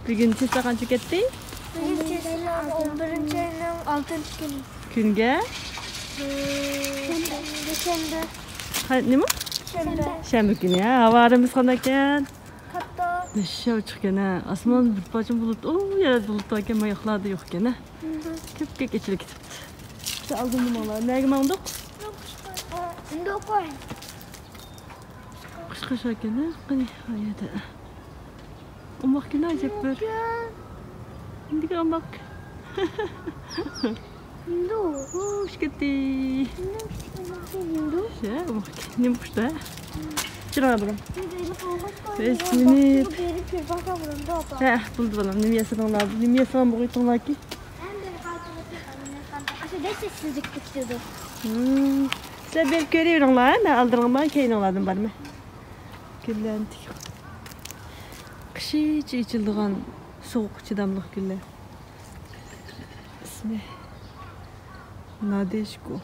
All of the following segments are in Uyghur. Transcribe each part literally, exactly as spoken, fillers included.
بۈگۈن چېسلا قانچە كەتتى؟ بۈگۈن چېسلا ئون بىرىنچى ئاينىڭ ئالتىنچى كۈنى. كۈنگە؟ شەنبە. ھە، نېمە؟ شەنبە. شەنبە كۈنى، ھە؟ ھاۋا رەمىسى قانداقكەن؟ كاتتا. دەھشەت ئوچۇقكەن، ھە؟ ئاسمان بىر پارچە بۇلۇت، ئۇ يەردە بۇلۇت باركەن، ماياقلاردا يوقكەن، ھە؟ كۆپكۆك ئېچىلىپ كېتىپتۇ. شۇ ئالدىمدا ماڭلا. نەگە ماڭدۇق؟ ئىندىقوي. قۇشقاچ ئىكەن، ھە؟ قېنى، ئايەدە. ئوماقكەن، ئەجەب بىر. ئوماقكەن. ئىندىكى ئوماق. ھىندۇ. ئۇ، چىقىتى. ھىندۇ، كىچىك ئوماقكەن، ھىندۇ. شە، ئوماقكەن. نېمە قۇشتا؟ چىراغ بىلەن. بىز ئېلىپ ئالغاچ، بىز قويۇپ مېنى بېرىپ كۆرۈپ باقسا بولامدۇ، ئاپا؟ ھە، بولدى بالام. نېمە يېسىڭلار؟ نېمە يېسىڭلار بۇغىتىڭلاركى؟ ئاشۇ دەسسە سۈزۈك كېتىدۇ. ھىم. سىلەر بېرىپ كۆرۈۋېرىڭلار، ھە؟ مەن ئالدىراڭغا بارىمەن، كەينىڭلاردىن بارىمەن. گۈللەرنى تىك. قىشىچە ئېچىلىدىغان سوغۇققا چىداملىق گۈللەر. ئىسمى نادېشكو.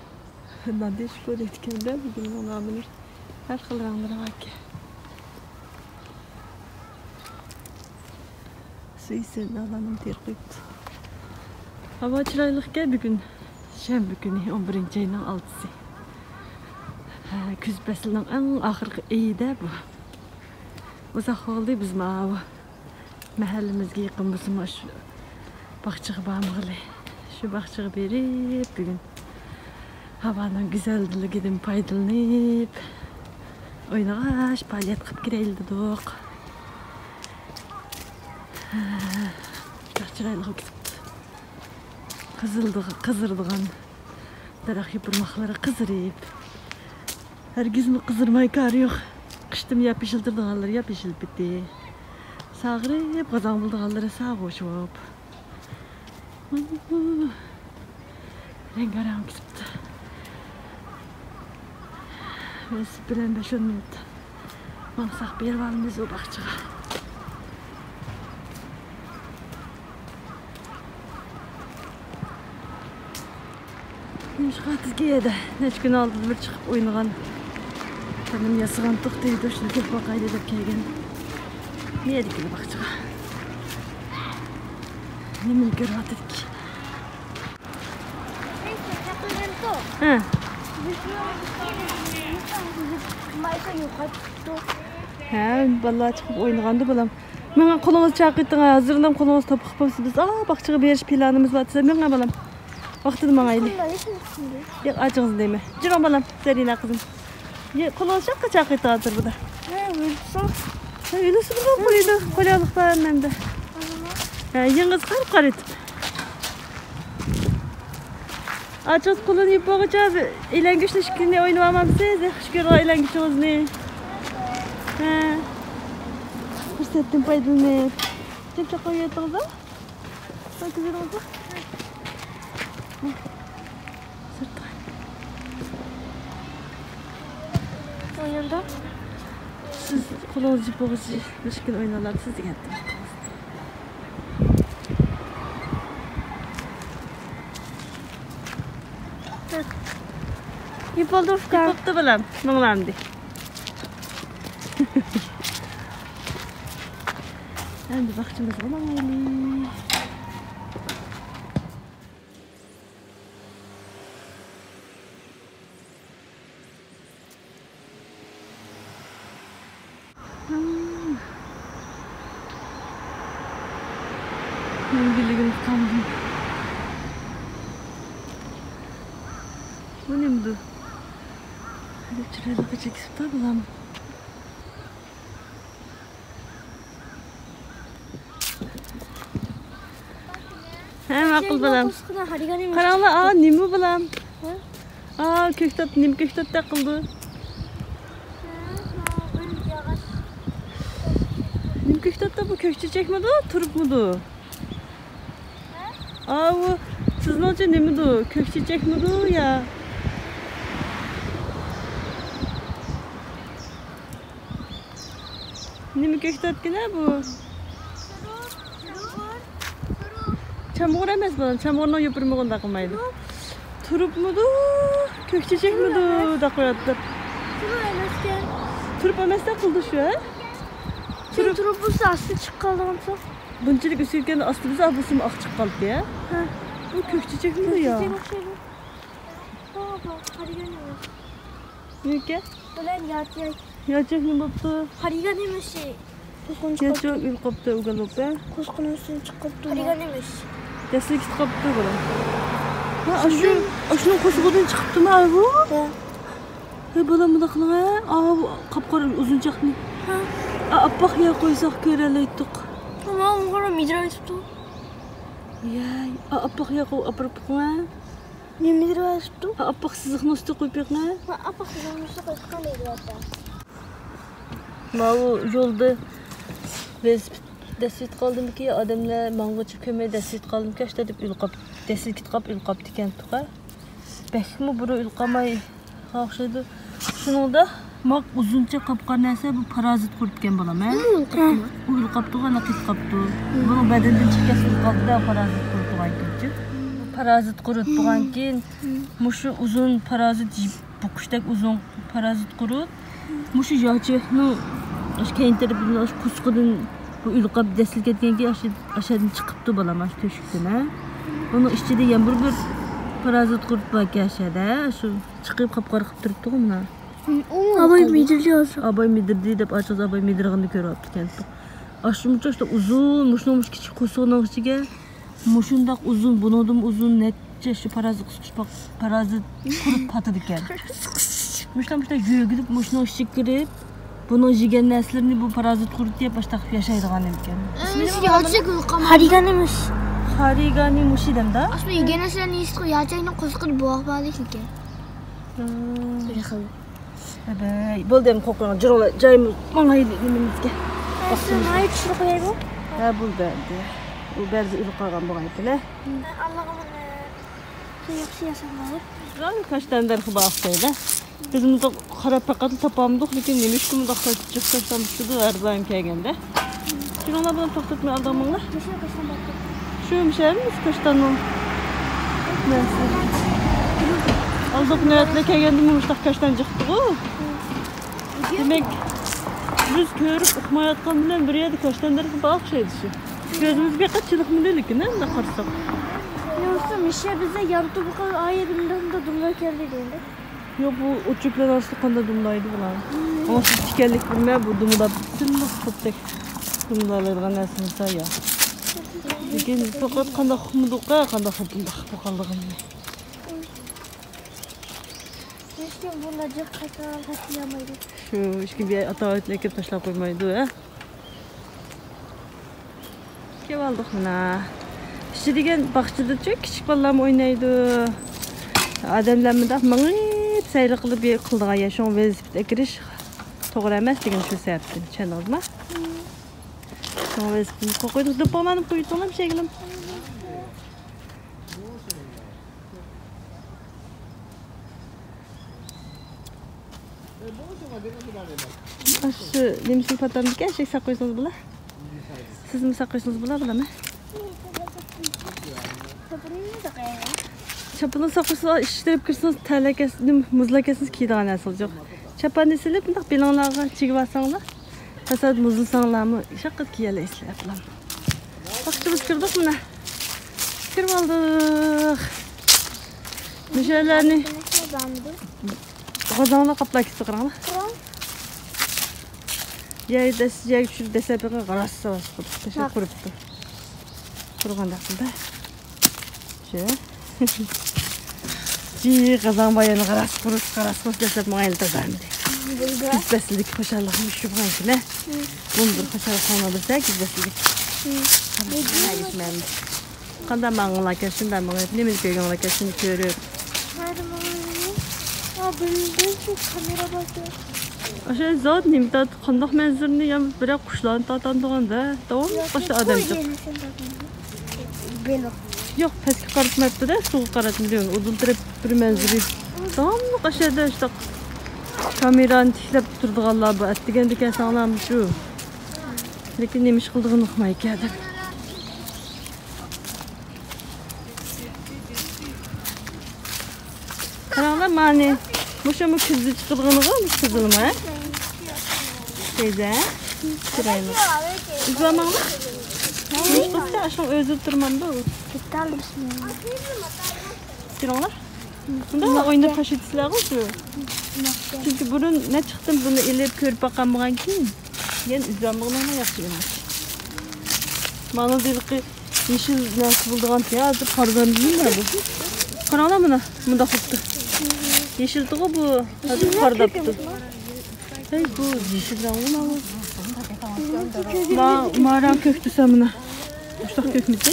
نادېشكو دەيدىكەن-دە بۇ گۈلنىڭ نامىنى. ھەر خىل رەڭلىرى باركەن. سۈيسىن ئالانىم تېرىقىپتۇ. ھاۋا چىرايلىقكەن بۈگۈن. شەنبە كۈنى، ئون بىرىنچى ئاينىڭ ئالتىسى. ھە، كۈز پەسلىنىڭ ئەڭ ئاخىرقى ئېيى-دە بۇ. ئۇزاق بولدى بىز ماۋۇ مەھەللىمىزگە يېقىن بولسىمۇ شۇ باغچىغا بارمىغىلى. شۇ باغچىغا بېرىپ بۈگۈن ھاۋانىڭ گۈزەللىكىدىن پايدىلىنىپ، ئوينىغاچ پائالىيەت قىلىپ كىرەيلى دېدۇق. بەك چىرايلىق بولۇپ كېتىپتۇ. قىزىلدىغ-، قىزىرىدىغان دەرەخ يوپۇرماقلىرى قىزىرىپ، ھەرگىزمۇ قىزىرماي كارى يوق. قىشتىمۇ ياپيېشىل تۇرىدىغانلىرى ياپيېشىل پېتى. ساغىرىپ غازاڭ بولىدىغانلىرى ساغۇش بولۇپ. رەڭگارەڭ كېتىپتۇ. ۋېلىسىپىت بىلەن بەش ئون مىنۇت ماڭساق بېرىۋالىمىز ئۇ باغچىغا. نېمىشقا تىزگىيەدە نەچچە كۈن ئالدىدا بىر چىقىپ ئوينىغان، خانىم ياسىغان توختايدۇ، شۇنى كۆرۈپ باقايلى دەپ كەلگەن. نېمىدىكىن باغچىغا. نېمىنى كۆرۈۋاتىدىكى؟ ھە. ھە، بالىلار چىقىپ ئوينىغاندا بالام. ماڭا قولىڭىز چاقىرتىڭ، ھازىرلا قولىڭىز توپا قىلىپ بولسا، بىز، ئا، باغچىغا بېرىش پىلانىمىز بار دېسە، ماڭا بالام. ۋاقتىدا ماڭايلى. ياق، ئاچىڭىزنى دەيمەن. جۈرۈڭ بالام، زەرىنە قىزىم. يا، قولىڭىز چاققا چاقىرتىڭ ھازىر بۇدا. ھە، ئۆلسە. ھە، ئۆلسە بۇدا قويىدۇ. قولياقلىق بار مەندە. ھە، يېڭىز قار قارىتىپ. ئاچىڭىز قولىنى يۇيۇپ بولغۇچە ئەيلەنگۈچنى ئىككىنى ئوينىۋالمامسىز؟ ياخشى كۆرىدىغان ئەيلەنگۈچىڭىزنى. ھە. پۇرسەتتىن پايدىلىنىپ. جىم چاققا ياتىڭىز. ساڭا كۆزۈڭىزنى. سىرتقا. ئوينىدى. سىز قولىڭىزنى يۇيۇپ بولغۇچە مىشكىن ئوينىۋالامسىز دېگەنتىم. يۇيۇپ بولدى ئۇكام. يۇيۇپ بوپتۇ بالام، ماڭلامدى. ئەمدى باغچىمىزغا ماڭايلى. مەڭگۈلۈكنى تۇتالمىدىم. بۇ نېمىدۇ؟ بەك چىرايلىق چېكىسىپتا بۇلام. ھە، ماقۇل بالام. قاراڭلار، ئا، نېمە بالام؟ ھە؟ ئا، كۆكتات، نېمە كۆكتاتتەك قىلىدۇ؟ نېمە كۆكتاتتا بۇ؟ كۆك چېچەكمىدۇ، تۇرۇپمىدۇ؟ ئا، ئۇ سىزنىڭچە نېمىدۇ؟ كۆك چېچەكمىدۇ يا؟ نېمە كۆكتاتكىنە بۇ؟ چامغۇر ئەمەس بۇ، چامغۇرنىڭ يوپۇرمىقى ئۇنداق قىلمايدۇ. تۇرۇپمىدۇ، كۆك چېچەكمىدۇ دەپ قوياتتى. تۇرۇپ ئەمەسكەن. تۇرۇپ ئەمەستەك قىلدى شۇ، ھە؟ تۇرۇپ، تۇرۇپ بولسا ئاستى چىقىپ قالىدىغان سان. بۇنچىلىك ئۆسۈپ كەتكەندە ئاستى بىزا بۇسۇم ئاق چىقىپ قالدى يا. ھە. بۇ كۆك چېچەكمۇ يا؟ چېچەك ئوخشايدۇ. بابا، قارىغان ئەمەس. نېمىكەن؟ بۇلار ياچەك. ياچەك نېمە بوپتۇ؟ قارىغان ئەمەس شۇ. قۇسقۇنچ ياچەك قاپتۇ. ئۆلۈپ قاپتۇ، ئۆگەن بوپتۇ. قۇسقۇنۇڭ ئۈستىدىن چىقىپ قاپتۇ. قارىغان ئەمەس. دەسسىلىك كېتىپ قاپتۇ بۇلار. ھە، ئاشۇ، ئاشۇنىڭ قورسىقىدىن چىقىپتىما بۇ؟ ھە. ھەي، بالام، مۇنداق قىلىڭ، ھە؟ ئاۋۇ قاپقارا ئۇزۇنچاقنى. ھە. ئا، ئاپئاق يەر قويساق كۆرەلەيتتۇق. تامام، قارا، مىدىرلىۋېتىپتۇ. ياي، ئا، ئاپئاق يەر قويۇپ ئاپىرىپ بېقىڭ، ھە؟ نېمە مىدىرلىۋېتىپتۇ؟ ئا، ئاپئاق سىزىقنىڭ ئۈستىگە قويۇپ بېقىڭ، ھە؟ ھە، ئاپئاق سىزىقنىڭ ئۈستىگە قويۇپ بېقىڭ دەيدىۋاتىدۇ. ماۋۇ يولدا ۋېلىسىپىت دەسسىۋېتىپ قالدىمىكى، ئادەملەر ماڭغۇچە كۆرمەي دەسسىۋېتىپ قالدىمىكى، ئاشتا دەپ ئۆلۈپ قاپ-، دەسسىلىك كېتىپ قاپ ئۆلۈپ قاپتۇ ئىكەن تۇقا. بەكمۇ بۇرۇن ئۆلۈپ قالماي ئوخشايدۇ. شۇنىڭدا ماق ئۇزۇنچە قاپقان نەرسە بۇ پارازىت قۇرۇتكەن بالام، ھە؟ ئۇمۇ ئۆلۈپ قاپتۇ. ئۇ ئۆلۈپ قاپتۇ، ئانا قېتىپ قاپتۇ. بۇنىڭ بەدىنىدىن چىقىپ كەتسە ئۆلۈپ قالدى-دە، پارازىت قۇرۇت بولغان كېيىنچۇ. پارازىت قۇرۇت بولغان كېيىن مۇشۇ ئۇزۇن پارازىت، بۇققۇشتەك ئۇزۇن پارازىت قۇرۇت. مۇشۇ ياچېكنىڭ ئاشۇ كەينى تەرىپىدىن، ئاشۇ قورسىقىدىن بۇ ئۆلۈپ قاپ دەسسىلىك كەتكەن كېيىن ئاشۇ، ئاشۇدىن چىقىپتۇ بالام، ئاشۇ تۆشۈكتىن، ھە. ئۇنىڭ ئىچىدە يەنە بىر، بىر پارازىت قۇرۇت باركەن ئاشۇ يەردە، شۇ چىقىپ قاپقارا قىلىپ تۇرۇپتۇغۇ مانا. ئاباي مىدىردى ھازىر. ئاباي مىدىردى دەپ ئاچىقىزى ئاباي مىدىرغىنىنى كۆرۈۋاپتىكەن. ئاشۇ مۇنچە ئۇزۇن، مۇشۇنىڭ كىچىك قورسىقىنىڭ ئىچىگە مۇشۇنداق ئۇزۇن، بۇنىڭدىنمۇ ئۇزۇن نەچچە شۇ پارازىت قۇسقۇچ باق-، پارازىت قۇرۇت پاتىدىكەن. مۇشۇنداق، مۇشۇنداق يۆگىلىپ مۇشۇنىڭ ئىچىگە كىرىپ، بۇنىڭ يېگەن نەرسىلىرىنى بۇ پارازىت قۇرۇت يەپ، ئاشتاق ياشايدىغان ئىكەن. ئىسمى نېمە بۇنىڭ؟ خارىگانى مۇشۇ. خارىگانى مۇشۇ دەمدا؟ ئاشۇ يېگەن نەرسىلەرنى يېسىتقۇ، ياچەكنىڭ قورسىقىدا بوۋاق بار ئىكەن. بىر خىل. ھەبەي، بولدى، ئەمدى قوقۇڭ، جۇرۇڭلار، جايىمىز ماڭايلى نېمىمىزگە. ھە، سىز مايا چۈشۈرۈپ قويايغۇ؟ ھە، بولدى ئەمدى. ئۇ بەزى ئۆلۈپ قالغان بولغان ئىكەن، ھە. ئاللىغا بۇنى ياخشى ياساڭلار. بىزلەر كاشتان دەرىخى بار ئوخشايدۇ. بىز مۇنداق قاراپ پەقەت تاپالمىدۇق، لېكىن نېمىشقا مۇنداق جىق كاشتان چىقىدۇ ھەر دائىم كەلگەندە. شۇنىڭلار بىلەن توختاتماي ئالدىڭ ماڭا. شۇ مۇشۇ ئەمەس كاشتاننىڭ نەرسە. ئالدىنقى نۆۋەتلەر كەلگەندىمۇ مۇشۇنداق كاشتان جىقتىغۇ. دېمەك، بىز كۆرۈپ ئۇقمايۋاتقان بىلەن بىر يەردە كاشتان دەرىخى بار ئوخشايدۇ شۇ. كۆزىمىز بىر قەت چېلىقمىدى لېكىن، ئە، مۇنداق قارىساق. يوقسا مىشە بىزدە يانتۇ بۇ قىل ئايەدە مۇنداق مۇنداق دۇملار كەلدى دېگەندە. يوق، بۇ ئوت-چۆپلەرنىڭ ئارىسىدا قانداق دۇملايدۇ بۇلار؟ ئۇنىڭ سىز تىكەنلىك بىلمە، بۇ دۇملاپ سىللىق خۇپتەك دۇملالايدىغان نەرسە بولسا يا. لېكىن پەقەت قانداق ئۇقمىدۇق-ھە، قانداق بولغانلىقىنى. ھېچكىم بۇنداق جىق قاچىلارغا تاشلىيالمايدۇ. شۇ، ھېچكىم بىر ئاتاۋەتلەر كىرىپ تاشلاپ قويمايدۇ، ھە؟ كېلىۋالدۇق مانا. ئىچى دېگەن باغچىدىچۇ، كىچىك بالىلارمۇ ئوينايدۇ. ئادەملەر مۇنداق مېڭىپ سەيلە قىلىپ قىلىدىغان يەر، شۇڭا ۋېلىسىپىت ئەكىرىش توغرا ئەمەس دېگەن شۇ سەۋەبتىن، چۈشەندىڭىزمۇ؟ شۇڭا ۋېلىسىپىتنى قويدۇق، دوپپامنى قويۇۋېتىڭلار، مىشەگىلىم. ئاشۇ نېمىسىنى پاتامدىكەن، ئەشەك ساقىيسىڭىز بولا. سىزمۇ ساقىيسىڭىز بولا، بولامە. چاپىنىڭ ساقىسىغا ئىشلەپ كىرسىڭىز، تەرلەر كەتسە، نېمە، مۇزلار كەتسىڭىز كىيىدىغان نەرسىڭىز يوق. چاپاننى سېلىپ، مۇنداق بېلىڭلارغا چىگىۋالساڭلار، پەسەت مۇزلىساڭلارمۇ، شاققىدە كىيەلەيسىلەر ئەپلام. باغچىمىزغا كىردۇق مانا. كىرىۋالدۇق. مۇشۇلارنى غازاڭلار قاپلاپ كېتىپتۇ، قاراڭلار. يەر دەس-، يەرگە چۈشۈرۈپ دەسسەپ بېقىڭ، غاراس-ساراس قۇرۇپ، تەشە قۇرۇپتۇ. قۇرۇغانداق قىلدى. شۇ. جى، غازاڭ بايان غاراس قۇرۇس، غاراس قۇرۇس دەسسەپ ماڭا ئەلدە بەرمىدى. بىز بەسلىدىك خۇشاللىقنى شۇ بولغان كۈنى. بۇنى بىر خۇشاللىق قىلما بىلسەك، بىز بەسلىدىك. قانداق ماڭىڭلاركەن، شۇنداق مېڭىپ، نېمىنى كۆرگەنلەركەن، شۇنى كۆرۈپ. ئاشۇ زات نېمە تارتىپ، قانداق مەنزىرىنى يا بىرەر قۇشلارنى تارتامدىغاندا، داۋاملىق باشتا ئادەم جىق. يوق، پەسكە قارىتماپتۇ-دە، سۇغا قاراتمىدى. ئۇدۇل تەرەپ بىر مەنزىرە. داۋاملىق ئاشۇ يەردە شۇنداق كامېرانى تىكلەپ تۇرىدىغانلار بار. ئەتىگەندە كەلسەڭلارمۇ شۇ. لېكىن نېمە ئىش قىلىدىغىنى ئۇقمايكەن ئادەم. قاراڭلار، مانى. مۇشۇمۇ كۈزدە چىقىدىغىنىغۇ، مۇشۇ قىزىلمۇ، ھە؟ تېزە. چىرايلىق. ئىزدىۋالماڭلار. نېمە قىلسا ئاشۇنىڭ ئۆزى تۇرمامدۇ؟ كېتەلدى بىسمىللا. كىرىڭلار. شۇنداق ئويناپ تاشلىدىسىلەرغۇ شۇ. چۈنكى بۇرۇن نەچچە قېتىم بۇنى ئېلىپ كۆرۈپ باقالمىغان كېيىن، يەنە ئۈزەلمىگىنىڭ ياخشى ئەمەس. مانا ھېلىقى يېشىل نەرسە بولىدىغان ھازىر قارىغان دېمەيدۇ. قاراڭلار مانا مۇنداق بوپتۇ. يېشىلتىغۇ بۇ ھازىر قارىداپتۇ. ھەي بۇ يېشىل رەڭ ماۋۇ. ما ما رەڭ كۆك دېسەم مانا. مۇشۇنداق كۆكمىسى؟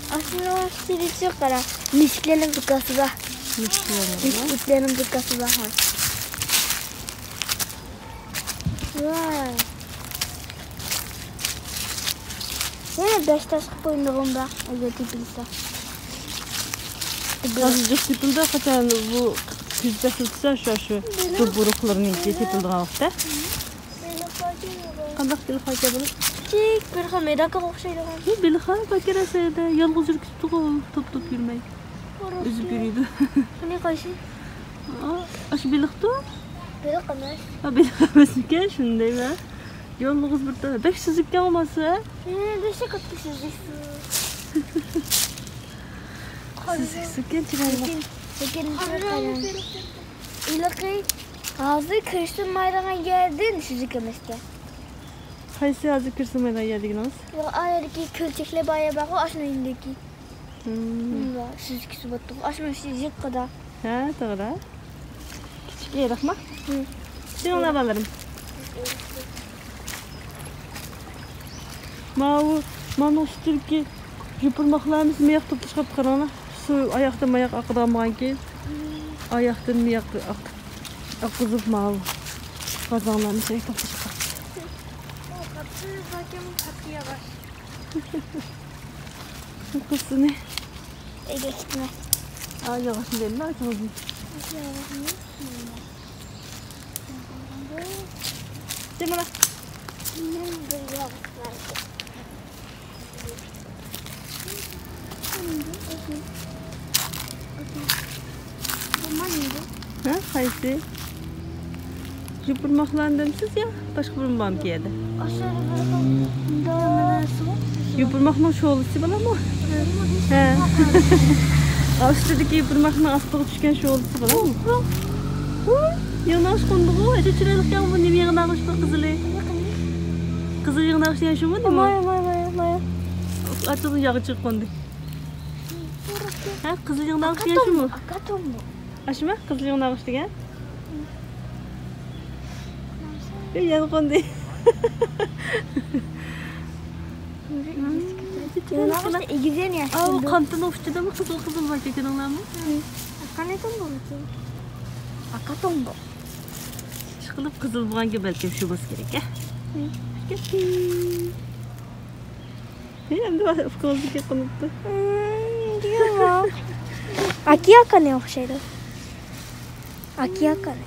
ئاشۇنىڭ ئۈستىدە قارا. مۈشۈكلەرنىڭ دۇكاسى بار. مۈشۈكلەرنىڭ. مۈشۈك ئىتلەرنىڭ دۇكاسى بار ھە. ۋاي. يەنە بەش تاشقا قويمىغۇم بار، ئەگەر تېپىلسە. ھازىر جىق تېپىلدى، قاچان بۇ كۈز پەسلى چۈشسە، شۇ، شۇ دوپپا ئۇرۇقلىرىنىڭكى تېپىلىدىغان ۋاقىتتا. قانداق بېلىق ئاكا بۇلار؟ كىچىك بىر خىل مەيداكىغا ئوخشايدىغان. بۇ بېلىق ھە، پاكىرە سەيدە، يالغۇز يۈرۈپ كېتىدىغۇ، توپ-توپ يۈرمەي. ئۈزۈپ يۈرىدۇ. قېنى قايسى؟ ئا، ئاشۇ بېلىقتۇ؟ بېلىق ئەمەس. ھا، بېلىق ئەمەسمىكەن، شۇندايمۇ. يالغۇز بىر تە-، بەك سۈزۈككەن بولماسا؟ ھە، بەك سۈزۈك سۇ. سۈزۈك سۇكەن، چىرايلىق. لېكىن، لېكىن ھېلىقى ھازىر كىرسىنمايدىغان يەردىن سۈزۈك ئەمەسكەن. قايسى ھازىر كىرسىنمايدىغان يەر دېگىنىڭىز؟ ياق، ئايەردىكى كۆلچەكلەر بار يەر بارغۇ، ئاشۇنىڭ يېنىدىكى. مۇنداق سۈزۈك سۇ بوپتۇ. ئاشۇنىڭ ئۈستى جىققىدا. ھە، توغرا. كىچىك ئېرىقما؟ كىرىڭلار بالىلىرىم. ماۋۇ، مانا ئۈستىدىكى يوپۇرماقلار ھەممىسى مىياق توپلىشىپ قاپتۇ، قاراڭلار. سۇ ئاياقتىن ماياق ئاقىدىغان بولغانكىن، ئاياقتىن مىياق ئاق-، ئاققۇزۇپ ماۋۇ قازانلارنى شۇنداق توپلىشىپ قاپتۇ. قىزىنى. ئۆيگە كەتمە. ئا، ياغاچنى بەرمە، ئاكىڭىزنى. جېمىلە. ھە، قايسى؟ يوپۇرماقلارنى دەمسىز يا باشقا بىرمۇ بارمىكىن يەردە؟ يوپۇرماقنىڭ شولىسى بولامۇ؟ ھە. ئا، ئۈستىدىكى يوپۇرماقنىڭ ئاستىغا چۈشكەن شولىسى بولامۇ؟ ۋوي، يېڭىناغۇچ قوندىغۇ. ئەجەب چىرايلىقكەن بۇ. نېمە يېڭىناغۇچ بۇ؟ قىزىلى. قىزىل يېڭىناغۇچ دېگەن شۇمۇ نېمە؟ ئاچىدىن ياغىچى قوندى. ھە، قىزىل يېڭىناغۇچ دېگەن شۇمۇ؟ ئاكاتومبو. ئاشۇمۇ قىزىل يېڭىناغۇچ دېگەن؟ يەنە قوندى. ئاۋۇ قانىتىنىڭ ئۇچىدىمۇ قىزىل قىزىل بار ئىكەن، كۆردۈڭلارمۇ؟ ئاكاتومبو. ئىشقىلىپ قىزىل بولغانكەن بەلكىم شۇ بولسا كېرەك ھە. ھەي، ئەمدى ئۇكىڭىزنىڭكى قونۇپتۇ. ئاكىياكانى ئوخشايدۇ. ئاكىياكانى.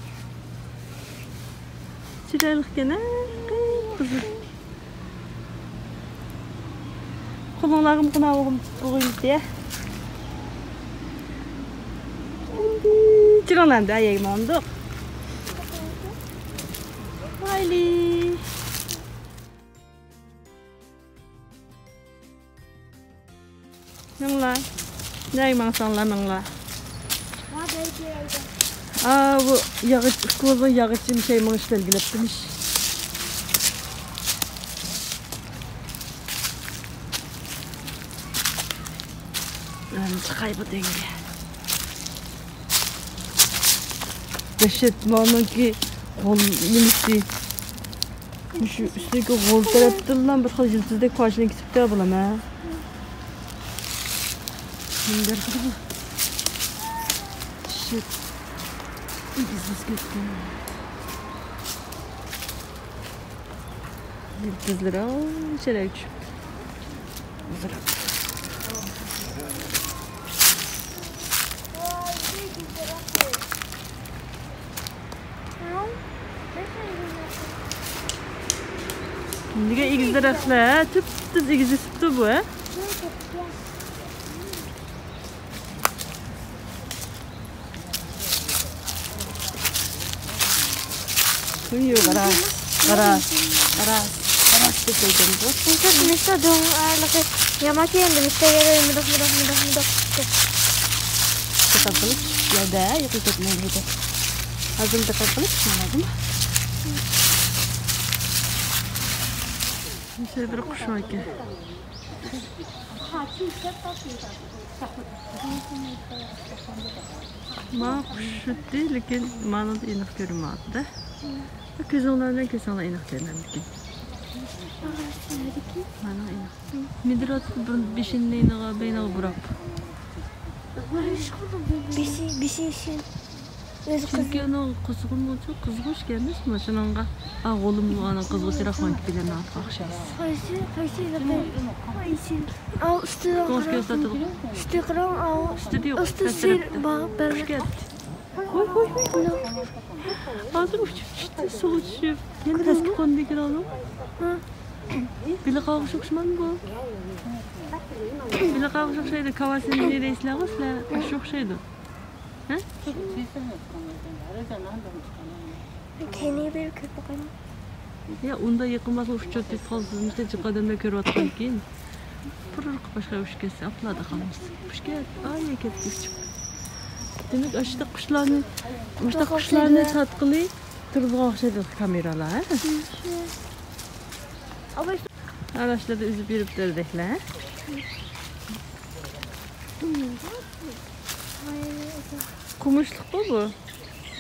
چىرايلىقكەن ھە، قىزىل. قولۇڭلارغىمۇ قوناق بوغۇيمىز يە. چىراڭلارنى ئايايماندۇق. مايلى. مېڭىڭلار. نەگە ماڭساڭلار مېڭىڭلار. ئاۋۇ ياغىچ، ئۇكىڭىزنىڭ ياغىچى مۇشەي مېڭىش بەلگىلەپتىمىش. ئەمدى چىقاي بۇ دەڭگە. دەھشەت، مانىڭكى غول نېمىسى؟ مۇشۇ ئۈستىدىكى غول تەرەپتىنلا بىر خىل يىلتىزدەك پارچىلىنىپ كېتىپتۇ بۇلام ھە. دەھشەت. ئېگىز بېسىپ كەتكەن. يىلتىزلىرى چىرايلىق چۈشۈپتۇ. نېگە ئېگىز دەرەخلەر ھە؟ تۈپتۈز ئېگىز ئۆسۈپتۇ بۇ ھە؟ قارا، قارا، قارا. ئاچتى كۆزۈمنى. مىستا، مىستا، دۆڭ ئارىلىقى يامان كەينىدە، مىستا يەنە مىدىق، مىدىق، مىدىق، مىدىق. دىققەت قىلىپ، يەردە يۇقىرى كەتمەيدۇ. ھازىر دىققەت قىلىپ، شۇنداقمۇ؟ مىستا بىر قۇش باركەن. ما خۇش شۇتى، لېكىن مانىدا ئېنىق كۆرۈنمەيدۇ. كۆزۈڭلار بىلەن كۆرسەڭلار ئېنىق كۆرۈنەمدىكىن. مانا ئېنىق. مىدىراتقا بېشىنى بەينىغا بۇراپ. بېشى، بېشى ئۈچۈن. ئۆزى قىزىق. چۈنكى ئۇنىڭ قىزغۇنمۇچۇ، قىزغۇچ ئىكەن، مۇشۇنىڭغا. ئا، غولۇممۇ ئانا قىزغۇچراق ماڭكى بىلەن ئاتقا ئوخشاش. قايسى، قايسى يىلىقى؟ قايسى؟ ئا، ئۈستىدە كۆز قارا. ئۈستىدە قاراڭ، ئا، ئۈستىدە يوق، ئۈستى پەس سېرىق تەرەپتە. باغ، بەرەك. قۇش كەتتى. ھوي، ھوي، ھوي، ھوي. ھازىر ئۇچۇپ چۈشتى، سۇغا چۈشۈپ. يەنە قاندىكى راۋان؟ ھە. بېلىق ئاغۇش ئوخشىمامدۇ بۇ؟ بېلىق ئاغۇش ئوخشايدۇ، كاۋاسىنى دەيسىلەرغۇ سىلەر، ئاشۇ ئوخشايدۇ. ھە؟ كەينىگە بېرىپ كۆرۈپ باقايلى. يا، ئۇنداق يېقىن بارسا ئۇچۇپ كېتىپ قالسىز، مۇشۇ جىق ئادەملەر كۆرۈۋاتقانكىن. پۇرر قىلىپ باشقا ئۇچۇپ كەتسە، ئاپلادا قالمىسا. قۇش كەت، ئايە كەتتى ئۇچۇپ. دېمەك، ئاشۇنداق قۇشلارنى، مۇشۇنداق قۇشلارنى تارتقىلى تۇرىدىغان ئوخشايدۇ كامېرالار، ھە؟ ئاراشلىرىدا ئۈزۈپ يۈرۈپتۇ ئۆردەكلەر، ھە؟ قومۇشلۇققۇ بۇ؟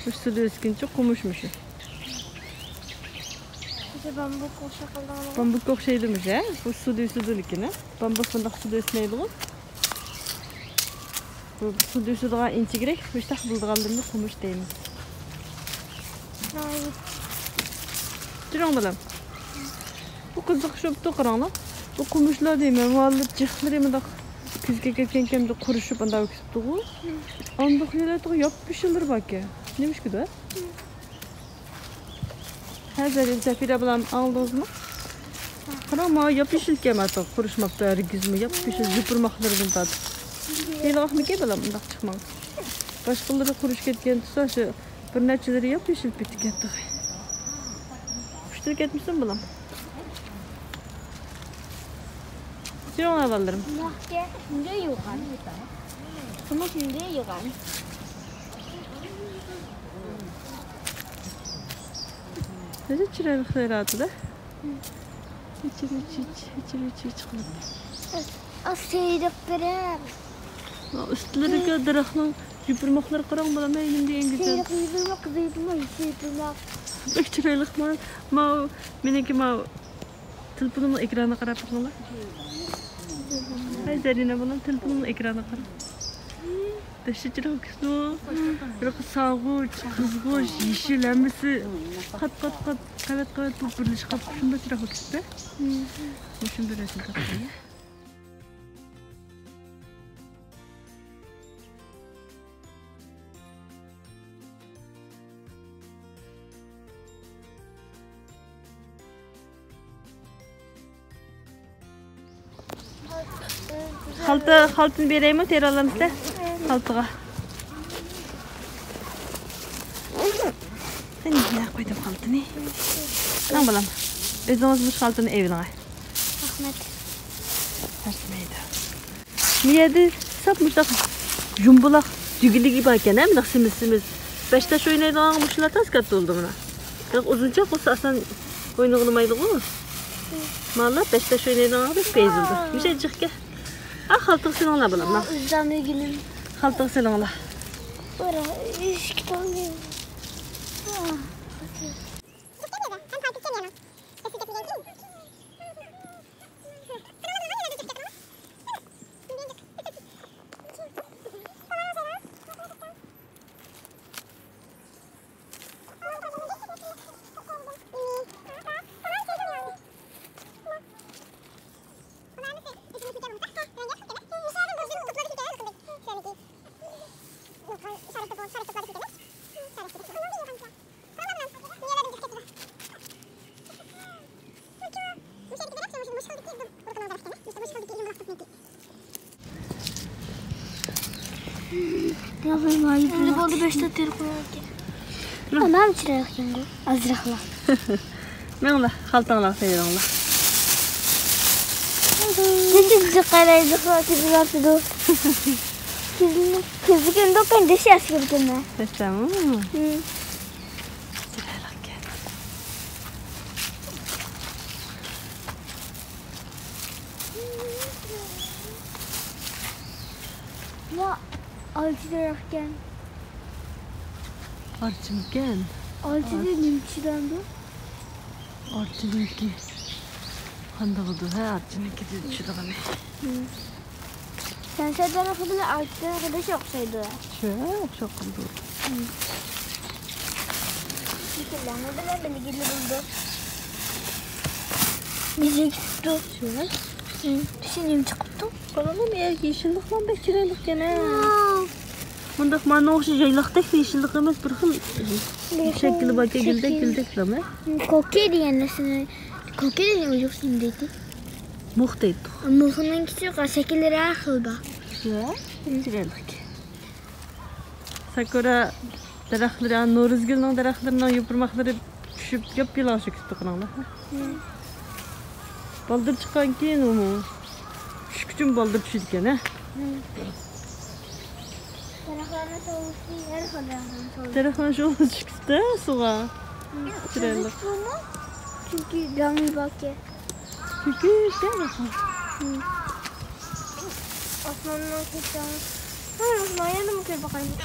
مۇشۇ سۇدا ئۆسكىنىچە قومۇش مۇشۇ. بامبۇكقا ئوخشاپ قالدىغان. بامبۇكقا ئوخشايدۇ مۇشۇ، ھە؟ بۇ سۇدا ئۆسىدۇ لېكىن، ھە؟ بامبۇك بۇنداق سۇدا ئۆسمەيدىغۇ. بۇ سۇدا ئۆسىدىغان ئىنچىكىرەك، مۇشۇنداق بولىدىغانلىرىنى قومۇش دەيمىز. تۇرۇڭ بالام. بۇ قىزىق شوپتۇ قاراڭلار. بۇ قومۇشلار دەيمەن، مۇئەللىپ جىقلىرى مۇنداق كۈزگە كەتكەنكەن قۇرۇشۇپ ئانداق كېتىپتىغۇ. ئانداق يەرلەردە ياپيېشىللىرى باركەن. نېمىشقىدۇ؟ ھە، زەرىپ، زەفىرە بالام، ئاڭلىدىڭىزمۇ؟ قاراڭ، مانا ياپيېشىلكەن، مانا قۇرۇشماپتۇ ھەرگىزمۇ، ياپيېشىل يوپۇرماقلىرىدىن تارتىپ. ھېلىقىمىكى بالام، ئۇنداق چىقماڭ. باشقىلىرى قۇرۇشۇپ كەتكەن تۇرسا، شۇ بىر نەچچىلىرى ياپيېشىل پۈتۈپ كەتتى. ئۇشتۇرۇپ كەتمىسۇن بالام. سۈرۈڭلار بالىلىرىم. شۇنداق يوغان. شۇنداق يوغان. نېسى چىرايلىق سايراۋاتىدۇ. ھىچ، ھىچ، ھىچ، ھىچ، ھىچ، ھىچ قىلىپ. ئاز سېرىق بىرەر. ئۈستلىرىگە دەرەخنىڭ يوپۇرماقلىرى قاراڭ، بالام، ھەي، نېمە دېگەن گۈزەل. سېرىق يوپۇرماق، قىزىل يوپۇرماق، يېشىل يوپۇرماق. بەك چىرايلىق، ماۋۇ، ماۋۇ، مېنىڭكى ماۋۇ. تېلېفونۇمنىڭ ئېكرانىغا قاراپ بېقىڭلار. ھەي، زەرىنە بالام، تېلېفونۇمنىڭ ئېكرانىغا قارا. دەشتە چىراغ كۈزدۇ. بىر خىل سارغۇچ، قىزغۇچ، يېشىل ھەممىسى قات، قات، قات، قەۋەت، قەۋەت بولۇپ بىرلىشىپ قاپتۇ. شۇنداق چىراغ كۈزدى. مۇشۇنداق رەسىم تارتقان. خالتا، خالتىنى بېرەيمۇ، تېرىلامسىلەر؟ خالتىغا. قېنى، نەگە قويدۇم خالتىنى؟ مانا بالام، ئۆزىڭىز مۇشۇ خالتىنى ئېلىۋېلىڭ. رەھمەت. رەھمەت. بۇ يەردە ساپ مۇشۇنداق جۇمبۇلاق دۈگىلىكى بار ئىكەن، ھە، مۇنداق سېمىز-سېمىز. بەش تاش ئوينايدىغان مۇشۇلار تاس كاتتا بولىدۇ مانا. بىراق ئۇزۇنچە قىلسا ئاسان ئوينىغىلى بولمايدىغۇ. مانا بەش تاش ئوينايدىغانغا بەك پەيزىلدۇر. مۇشۇ جىقكە. ئا، خالتىغا سېلىڭلار بالام، مانا. ئىزدەملىگىنىم. خالتىغا سېلىڭلار. بارا، ئىشىك تاڭ. ئەمدى بولدى، بەشتە تېرىپ قويۇۋەتكەن. مانا چىرايلىق ئىكەنغۇ، ئازراقلا. مېڭىڭلار، خالتاڭلارغا سېلىڭلار. نېمە جىق قارايدۇ، كۆزۈم ئاچىدۇ. كۆزۈم، كۆزى كۆندۈرگەن دېشى ئەسكىرگەن. تەسلىمۇ؟ ۋا، ئالچى دەرەخكەن. ئارچىمىكەن؟ ئالچىدە نېمە چىدامدۇ؟ ئارچىنىڭكى قاندىغىدۇ، ھە، ئارچىنىڭكى چىدىغىنى. سەنسەر دەرىخى بىلەن ئارچا دەرىخى بەك ئوخشايدۇ. شۇ، ئوخشاپ قالىدۇ. شەكىللەرنى بىلەن بىلگىلى بولىدۇ. بىزگە كېتىپتۇ. شۇ. تۈشى نېمە چىقىپتۇ؟ قارىغىن، يېشىللىقلار بەك چىرايلىقكەن ھە. مۇنداق مانا ئوخشاش يايلاقتەك يېشىللىق ئەمەس، بىر خىل شەكلى باركەن، گۈلدەك، گۈلدەك. كوكەي دېگەن نەرسىنى، كوكەي دېگەن ئۇيغۇرچە نېمە دەيدۇ؟ مۇخ دەيدۇ. مۇخنىڭ كىچىك شەكىللىرى ھەر خىل بار. يا، چىرايلىق. ساكۇرا دەرەخلىرى، نورۇزگۈلنىڭ دەرەخلىرىنىڭ يوپۇرماقلىرى چۈشۈپ، ياپيالىڭاچ چۆكۈپتۇ، قاراڭلار. بالدۇر چىققانكىن ئۇمۇ چۈشكۈچىمۇ بالدۇر چۈشىدىكەن ھە. دەرەخلەرنىڭ شولىسى، ھەر خىل دەرەخلەرنىڭ شولىسى. دەرەخلەرنىڭ شولىسى چۈشۈپتۇ سۇغا. چىرايلىق. چۈنكى داڭى باركەن. كۆكۈرتە بولسۇن. ئاسماننىڭ كۆكىدە. ھە، ئاسمان يەنىمۇ كۆرۈپ باقايلى.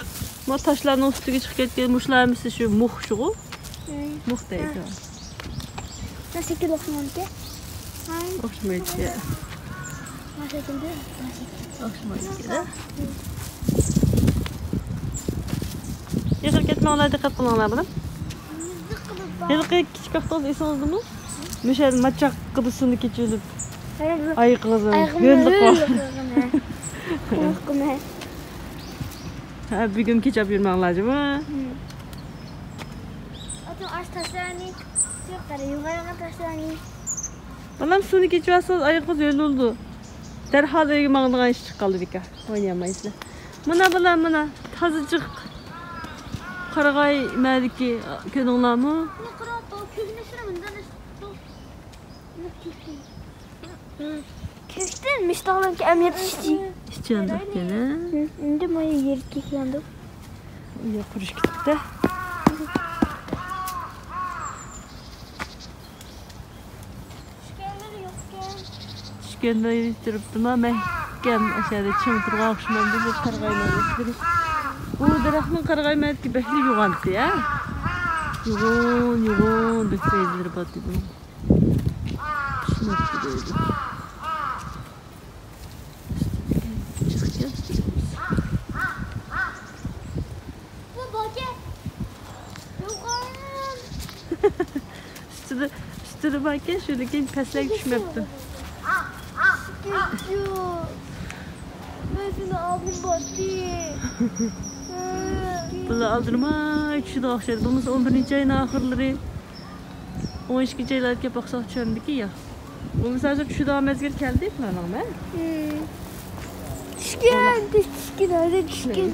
ما تاشلارنىڭ ئۈستىگە چىقىپ كەتكەن مۇشۇلار ھەممىسى شۇ مۇخ شۇغۇ. مۇخ دەيدۇ. ما شەكىل ئوخشىمايدىكەن. ئوخشىمايدىكەن. ما شەكىل دەيدۇ، ما شەكىل. ئوخشىمايدىكەن. ئېغىر كەتمەڭلار، دىققەت قىلىڭلار، بالام. ھېلىقى كىچىك ۋاقتىڭىز ئېسىڭىزدىمۇ؟ مۇشۇ يەردە ماچاققىدا سۇنى كېچىۋېلىپ، ئايىقىڭىزنى ھۆل قىلىپ. ھە، بۈگۈن كېچەپ يۈرمەڭلار جۇمۇ. ئاچۇڭ، ئاش تاشلارنى، شۇ قارا يوغانغان تاشلارنى. بالام، سۇنى كېچىۋالسىڭىز ئايىقىڭىز ھۆل بولىدۇ. دەرھال ئۆيگە ماڭىدىغان ئىش چىقىپ قالدى بىكار. ئوينىيالمايسىلەر. مانا بالام، مانا تازىجىق قارىغاي مەدىكى كۆردۈڭلارمۇ؟ كۆكتىن مىشتاقلارنىڭ ئەمەلىيەت ئىشچى. ئىشچانلىق يەنە. ئەمدى مانا يېرى كېسىلەندۇ. يا قۇرۇش كېتىپتۇ. چۈشكەنلىرى يوقكەن. چۈشكەنلىرى تۇرۇپتىما، مەھكەم ئاشۇ يەردە چىڭ تۇرغان ئوخشىمامدۇ بۇ قارىغاينىڭ ئۆسلىرى. بۇ دەرەخنىڭ قارىغاي مەدىكى بەكلا يوغانتى، ھە؟ يوغان، يوغان بەك پەيزىلىرى بارتى بۇنىڭ. چۈشمەپتۇ دەيدۇ. چىقىپ كەلدى. بۇ بولكە يوغان. ئۈستىدە، ئۈستىدە باركەن، شۇ لېكىن پەسلەك چۈشمەپتۇ. مەن سېنى ئالدىم باتتى. بۇلار ئالدىرىماي چۈشىدىغان ئوخشايدۇ. بولمىسا ئون بىرىنچى ئاينىڭ ئاخىرلىرى. ئون ئىككىنچى ئايلاردا كەپ باقساق چۈشەمدىكى يا. بولمىسا ھازىر چۈشىدىغان مەزگىل كەلدى بۇلارنىڭمۇ؟ چۈشكەن، تېز چۈشكەن، ھازىر چۈشكەن.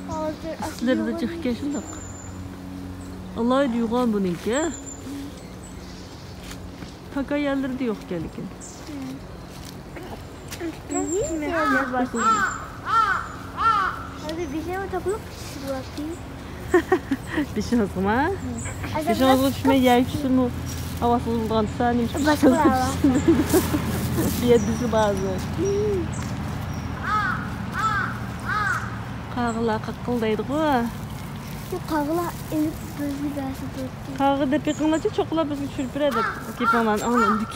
ھازىر ئىسلىرىدا جىقكەن شۇنداق. ئالاھىدە يوغان بۇنىڭكى. تاكا يەرلىرىدە يوق ئىكەن لېكىن. ھازىر بېشىمغا تاقىلىپ چۈشۈۋاتتى. بېشىڭىزغىما؟ بېشىڭىزغا چۈشمەي يەرگە چۈشسىمۇ، ھاۋاسىز بولغان دېسە، نېمە باشقا ھاۋا. بۇ يەردە بىزگە بار ھازىر. قاغىلار قاققىلدايدىغۇ. شۇ قاغىلار ئېلىپ بىزگە بەرسە بولاتتى. قاغا دەپ بېقىڭلارچۇ، چوققىلاپ بىزگە چۈشۈرۈپ بېرە دەپ گېپىڭلارنى ئاڭلىدىك.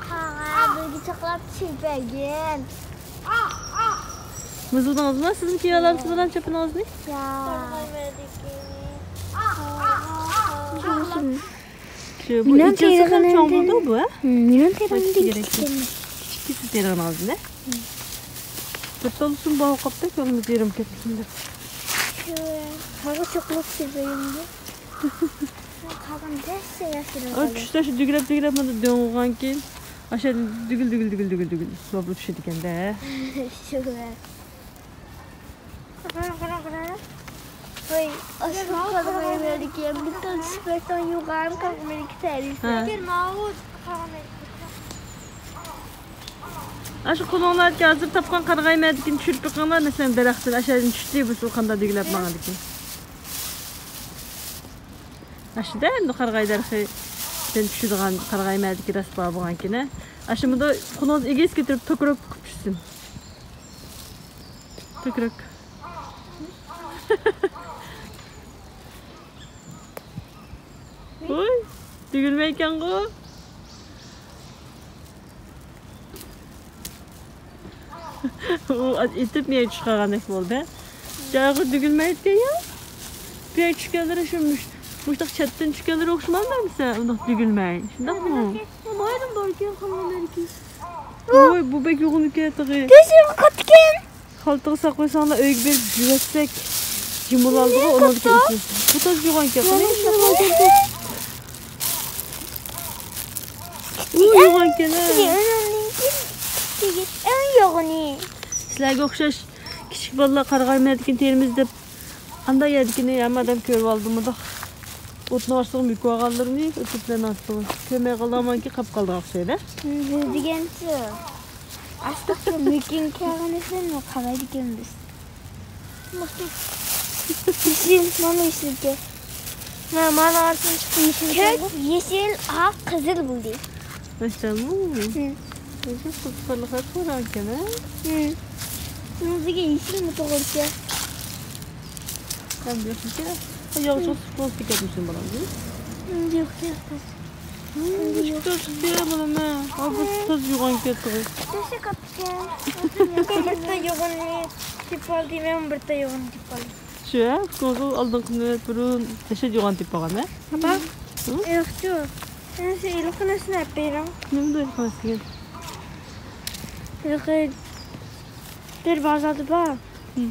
قاغا بىزگە چوققىلاپ چۈشۈرۈپ بەرگىن. مىزىلدىڭىزمۇ؟ سىزمۇ كىيەلەمسىز بالام چاپىنىڭىزنى؟ يا. شۇ، بۇ مېنىڭ ئىچىلسىمۇ چوڭ بولىدۇ بۇ، ھە؟ مېنىڭ تېرىغىنىمدىن كىچىك. كىچىك كېسىپ تېرىغىنىڭىزنى. بىر تولىسىمۇ باغ قاپتۇ، كۆڭلىمىز يېرىم كەتمىسۇن دەپ. قاغا چوقۇلاپ سېزەيمدۇ؟ قاغىنى تەس ياشىرىپ. ئۇ چۈشتە شۇ دۈگىلەپ، دۈگىلەپ مانا دۆڭ بولغانكىن، ئاشۇ دۈگۈل، دۈگۈل، دۈگۈل، دۈگۈل، دۈگۈل بولۇپ چۈشىدىكەن-دە. شۇ. قاراڭ، قاراڭ، قاراڭ. ۋاي، ئاشۇ قاغا مېنىڭكى، بىر تال چۈشۈپ بەرسەڭ يوغان قاغا مېنىڭكى تەرىپى. ھە. ئەگەر ماۋۇ قاغا مېنىڭكى. ئاشۇ قولۇڭلاردىكى ھازىر تاپقان قارىغاي مەدىكىنى چۈشۈرۈپ بېقىڭلار، مەسىلەن، دەرەختىن ئاشۇ يەردىن چۈشتى، بۇ قانداق دۈگىلەپ ماڭىدىكىن. ئاشۇ دەمدە قارىغاي دەرىخىدىن چۈشىدىغان قارىغاي مەدىكى راست بار بولغانكىن، ھە. ئاشۇ مۇنداق قولىڭىزنى ئېگىز كۆتۈرۈپ، توكراپ قىلىپ چۈشسۇن. توكراك. ۋوي، تۈگۈلمەيكەنغۇ. ئۇ ئېتىپ مېڭە چۈشۈپ قالغاندەك بولدى. جايغا تۈگۈلمەيدىكەن يا. بۇ يەرگە چۈشكەنلىرى شۇ مۇش-، مۇشتاق چەتتىن چۈشكەنلىرى ئوخشىمامدۇ ئەمىسە؟ ئۇنداق تۈگۈلمەي. شۇنداقمۇ؟ مايدىن باركەن، قالغانلىرىكى. ۋوي، بۇ بەك يوغىنىكەن تېخى. تېزىغا قاتتىكەن. خالتىغا ساقلىساڭلار ئۆيگە بېرىپ جۈۋەتسەك، جىمىلالدىغۇ ئۇنىڭدىكى ئىچى. بۇ تاز يوغانكەن، قېنى؟ بۇ يوغانكەن، ھە. ئەڭ يوغىنى. سىلەرگە ئوخشاش كىچىك بالىلار قارىغاي مەدىكىنى تېرىمىز دەپ، ئانداق يەردىكىنى ھەممە ئادەم كۆرۈۋالدى مۇنداق. ئوتنىڭ ئاستىغا مۆكۈپ ئالغانلىرىنى، ئۆتۈكلەرنىڭ ئاستىغا كۆرمەي قالغانكى قاپ قالدىغان ئوخشايدۇ. بىز دېگەنچە. ئاستىغا مۆكۈپ كەلگەن ئىشلارنى قارايدىكەنمىز. يېشىل، مانا يېشىلكەن. مانا، مانا ئارىسىدىن چىقتى يېشىل. كۆك، يېشىل، ئاق، قىزىل بولدى. ماشاللا. ھە. يېشىل قىزىقارلىق قىلغانكەن، ھە؟ ھە. ئۆزىگە يېشىلمۇ توغرىكەن. ھەم ياخشىكەن. ياغ چىقىپ بولسا كەتمىسۇن بالام، دېدى. ھە، ياق، ياق. نېمە چىقتى، چىقتى، مانا مەن. ھا، بۇ تاز يوغان كەتتى. تېشى قاتتىكەن. بىر تال يوغىنى تېپىپ ئالدى، مەن بىر تال يوغىنى تېپىپ ئالدىم. شۇ، ھە؟ ئۇكىڭىز ئالدىنقى نۆۋەت بۇرۇن دەھشەت يوغان تېپىپ ئالغان، ھە؟ ئاپا، ھە؟ ئېلىقچۇ. ئەنە شۇ ئېلىقنى سىنى ئەپ بېرىڭ. نېمە دەيدىغان سىزگە؟ ھېلىقى بىر بازاردا بار. ھە.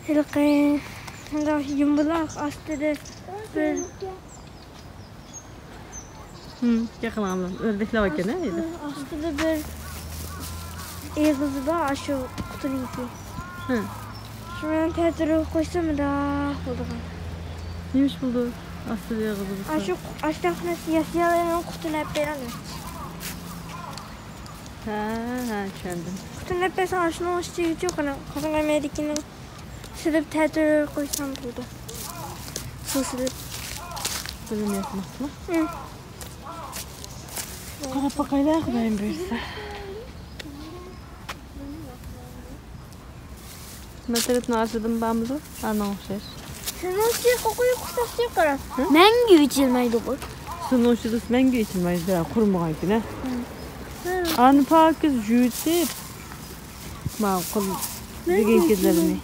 ھېلىقى مۇنداق يۇمىلاق ئاستىدا بىر ھىم، يېقىن ئابلام. ئۆردەكلەر باركەن، ھە، ئۆيدە؟ ئاستىدا بىر ئېغىزى بار، ئاشۇ قۇتىنىڭكى. ھە. شۇ بىلەن تەتۈرۈپ قويسا، مۇنداق بولىدىغان. نېمە ئىش بولىدۇ؟ ئاستىدا ئېغىزى بولسا. ئاشۇ، ئاشۇنداق نەرسە ياسىيالايمەن، قۇتىنى ئەپ بېرەلمەن. ھە، ھە، چۈشەندىم. قۇتىنى ئەپ بەرسەڭ، ئاشۇنىڭ ئىچىگىچۇ قاراڭ، قاراڭ ئەمەيدىكىنى. سېلىپ تەتۈر قويسام بولىدۇ. سۇ سېلىپ. بىلمەيتتىم. ھە. قاراپ باقايلى، خۇدايىم بۇيرۇسا. مەترىپنىڭ ئارىسىدىمۇ بارمىدۇ؟ ئانىڭغا ئوخشاش. سۇنىڭ ئىچىگە قويۇپ قويساقچۇ، قارا. ھە؟ مەڭگۈ ئېچىلمايدىغۇ. سۇنىڭ ئىچىدە مەڭگۈ ئېچىلمايدۇ، قۇرۇمىغان ئىكەن، ھە؟ ھە. ئانى پاكىز يۇيۇتۇپ، ماقۇل دېگەن كېزلىرىنى.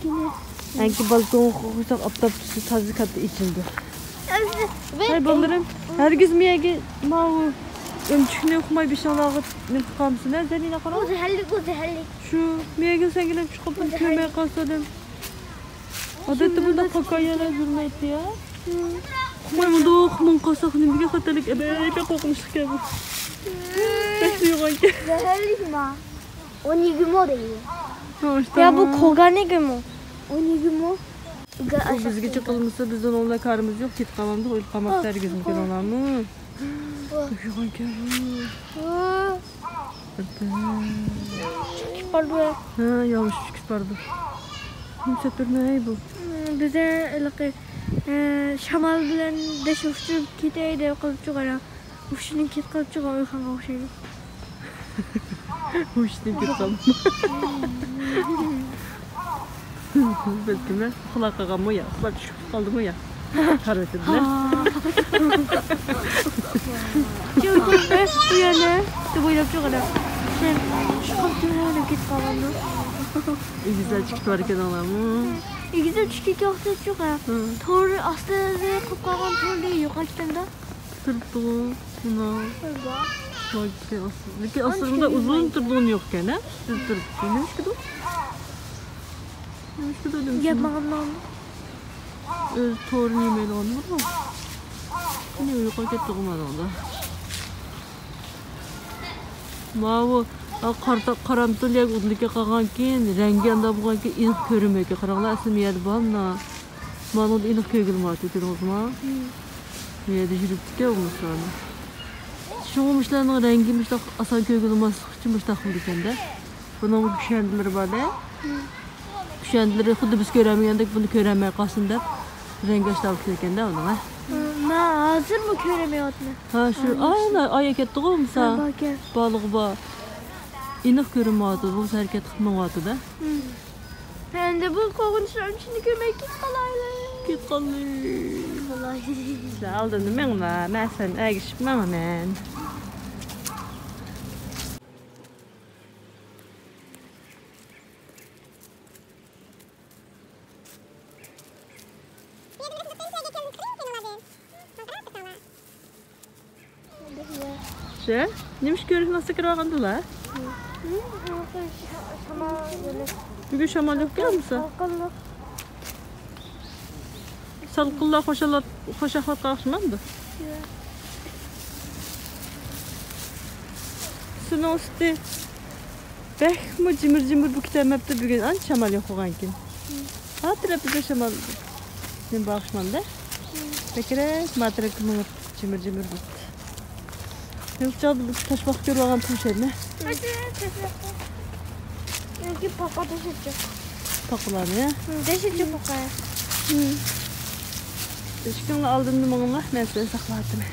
ئەنكى بالكونغا قويساق، ئاپتاپ تۈشسە تازا كاتتا ئېچىلىدۇ. ھەي بالىلىرىم، ھەرگىز مېيەگە ماۋۇ ئۆمۈچۈكنى ئۇقماي بېشىڭلارغا نېمە قىلىپ قالمىسۇن، ھە، زەمىنە قاراڭ. ئۇ زەھەرلىك، ئۇ زەھەرلىك. شۇ مېيەگە سەنگىلەپ چىقىپ كۆرمەي قالسا ئادەم. ئادەتتە بۇنداق پاكايەلەر يۈرمەيتتى يا. ئۇقماي مۇنداق ماڭ قالساق نېمىگە خەتەرلىك، ئەبەي بەك قورقۇنچلۇق ئىكەن بۇ. بەك يوغانكەن. زەھەرلىكما؟ ئونىگىمو دەيدۇ. يا بۇ كوگانىگىمۇ؟ ئونىگىمۇ. ئۇ بىزگە چېقىلمىسا، بىزنىڭ ئۇنىڭ بىلەن كارىمىز يوق، كېتىپ قالامدۇق، ئۆلۈپ قالماقتا ھەرگىزمۇ كۆرۈڭلارمۇ. يوغانكەن بۇ. چىقىپ بارىدۇ. ھە، ياۋۇش چىقىپ بارىدۇ. نېمە سەپەرمەي بۇ؟ بىزدە ھېلىقى، شامال بىلەن دەش ئۇچۇپ كېتەي دەپ قالىپچۇ قارا. ھوشىدىن كېتىپ قالىپچۇ، ئويغانغا ئوخشايدۇ. ھوشىدىن كېتىپ قالدى. بەلكىم ئۇخلاپ قالغانمۇ يا، ئۇخلاپ چۈشۈپ قالدىمۇ يا؟ قارىۋېتىدىلە. شۇ يەنە دەپ ئويلاپچۇ قارا. سەن چۈشۈپ قاپتىمۇ دەپ كېتىپ قالغاندۇ. ئېگىزلەر چىقىپ باركەنلارمۇ؟ ئېگىزلەر چۈشۈپ كېتىۋاتىدۇچۇ قارا. تور ئاستىدا قىلىپ قالغان تور دېگەن يوقاپ كېتەمدۇ. تۇرۇپتىغۇ، مانا. لېكىن ئاستىدا ئۇزۇن تۇرىدىغىنى يوق ئىكەن، ھە؟ سىز تۇرۇپتۇ. نېمىشقىدۇ؟ نېمىشقىدۇ دېمىسۇن. گەپ ماڭىدۇ. ئۆز تورىنى يېمەيدىغان بولىدۇ. مېنى ئۇيقۇغا كەتتىغۇ مانا. ماۋۇ، قارامتۇل يەرگە ئۇدۇلكە قالغانكىن، رەڭگى ئانداق بولغانكىن، ئېنىق كۆرۈنمەيدىكەن. قاراڭلار، ئەسلى مېيەدە بار مانا. مانىڭدا ئېنىق كۆرگىلى بولمايتتى، كۆردىڭىزمۇ؟ مېيەدە يۈرۈپتىكەن ئۇ مۇشۇلارنى. شۇڭا مۇشۇلارنىڭ رەڭگى مۇشۇنداق ئاسان كۆرگىلى بولماسلىق ئۈچۈن مۇشۇنداق قىلىدىكەن-دە. بۇنىڭ كۈشەندىلىرى بار-دە. كۈشەندىلىرى خۇددى بىز كۆرەلمىگەندەك بۇنى كۆرەلمەي قالسۇن دەپ رەڭگى ئاشتاۋۇت كېلىدىكەن-دە ئۇنىڭ، ھە؟ مەن ھازىرمۇ كۆرەلمەيۋاتىمەن. ھا، شۇ، ئاي، ئاي كەتتىغۇ بولمىسا. ھە، بار ئىكەن. بالىغا بار. ئېنىق كۆرۈنمەيۋاتىدۇ، بولمىسا ھەرىكەت قىلىپ مېڭىۋاتىدۇ. ھە. ئەمدى بۇ قورقۇنچلارنىڭ ئىچىنى كۆرمەي كېتىپ قالايلى. كېتىپ قالدى. سىلەر ئالدىمدا مېڭىڭلار، مەن سىلەرنى ئەگىشىپ ماڭىمەن. شۇ؟ نېمە ئىش كۆرۈكنىڭ ئاستىغا كىرىۋالغاندىلا؟ بۈگۈن شامال يوقكەن بولسا. سالقىنلا خوشالا-، خوش ئەھۋال قاغشىمامدۇ؟ سۇنىڭ ئۈستى بەكمۇ جىمىر-جىمىر بولۇپ كېتەلمەپتۇ بۈگۈن، ئانچە شامال يوقىغانكىن. ھا تەرەپتە شامال نېمە باغىشمامدۇ؟ بەكرەك ما تەرەپكە مېڭىپ جىمىر-جىمىر بولۇپتۇ. مېنىڭ چاغدا بىر تاشپاقا كۆرۈۋالغان پۇشەننى. ياكى پاقا تاشلىچۇ. پاقىلارنى، ھە؟ دەشلىچۇ پاقا. ئىككىڭلار ئالدىمدا مېڭىڭلار، مەن سىلەرنى ساقلاۋاتىمەن.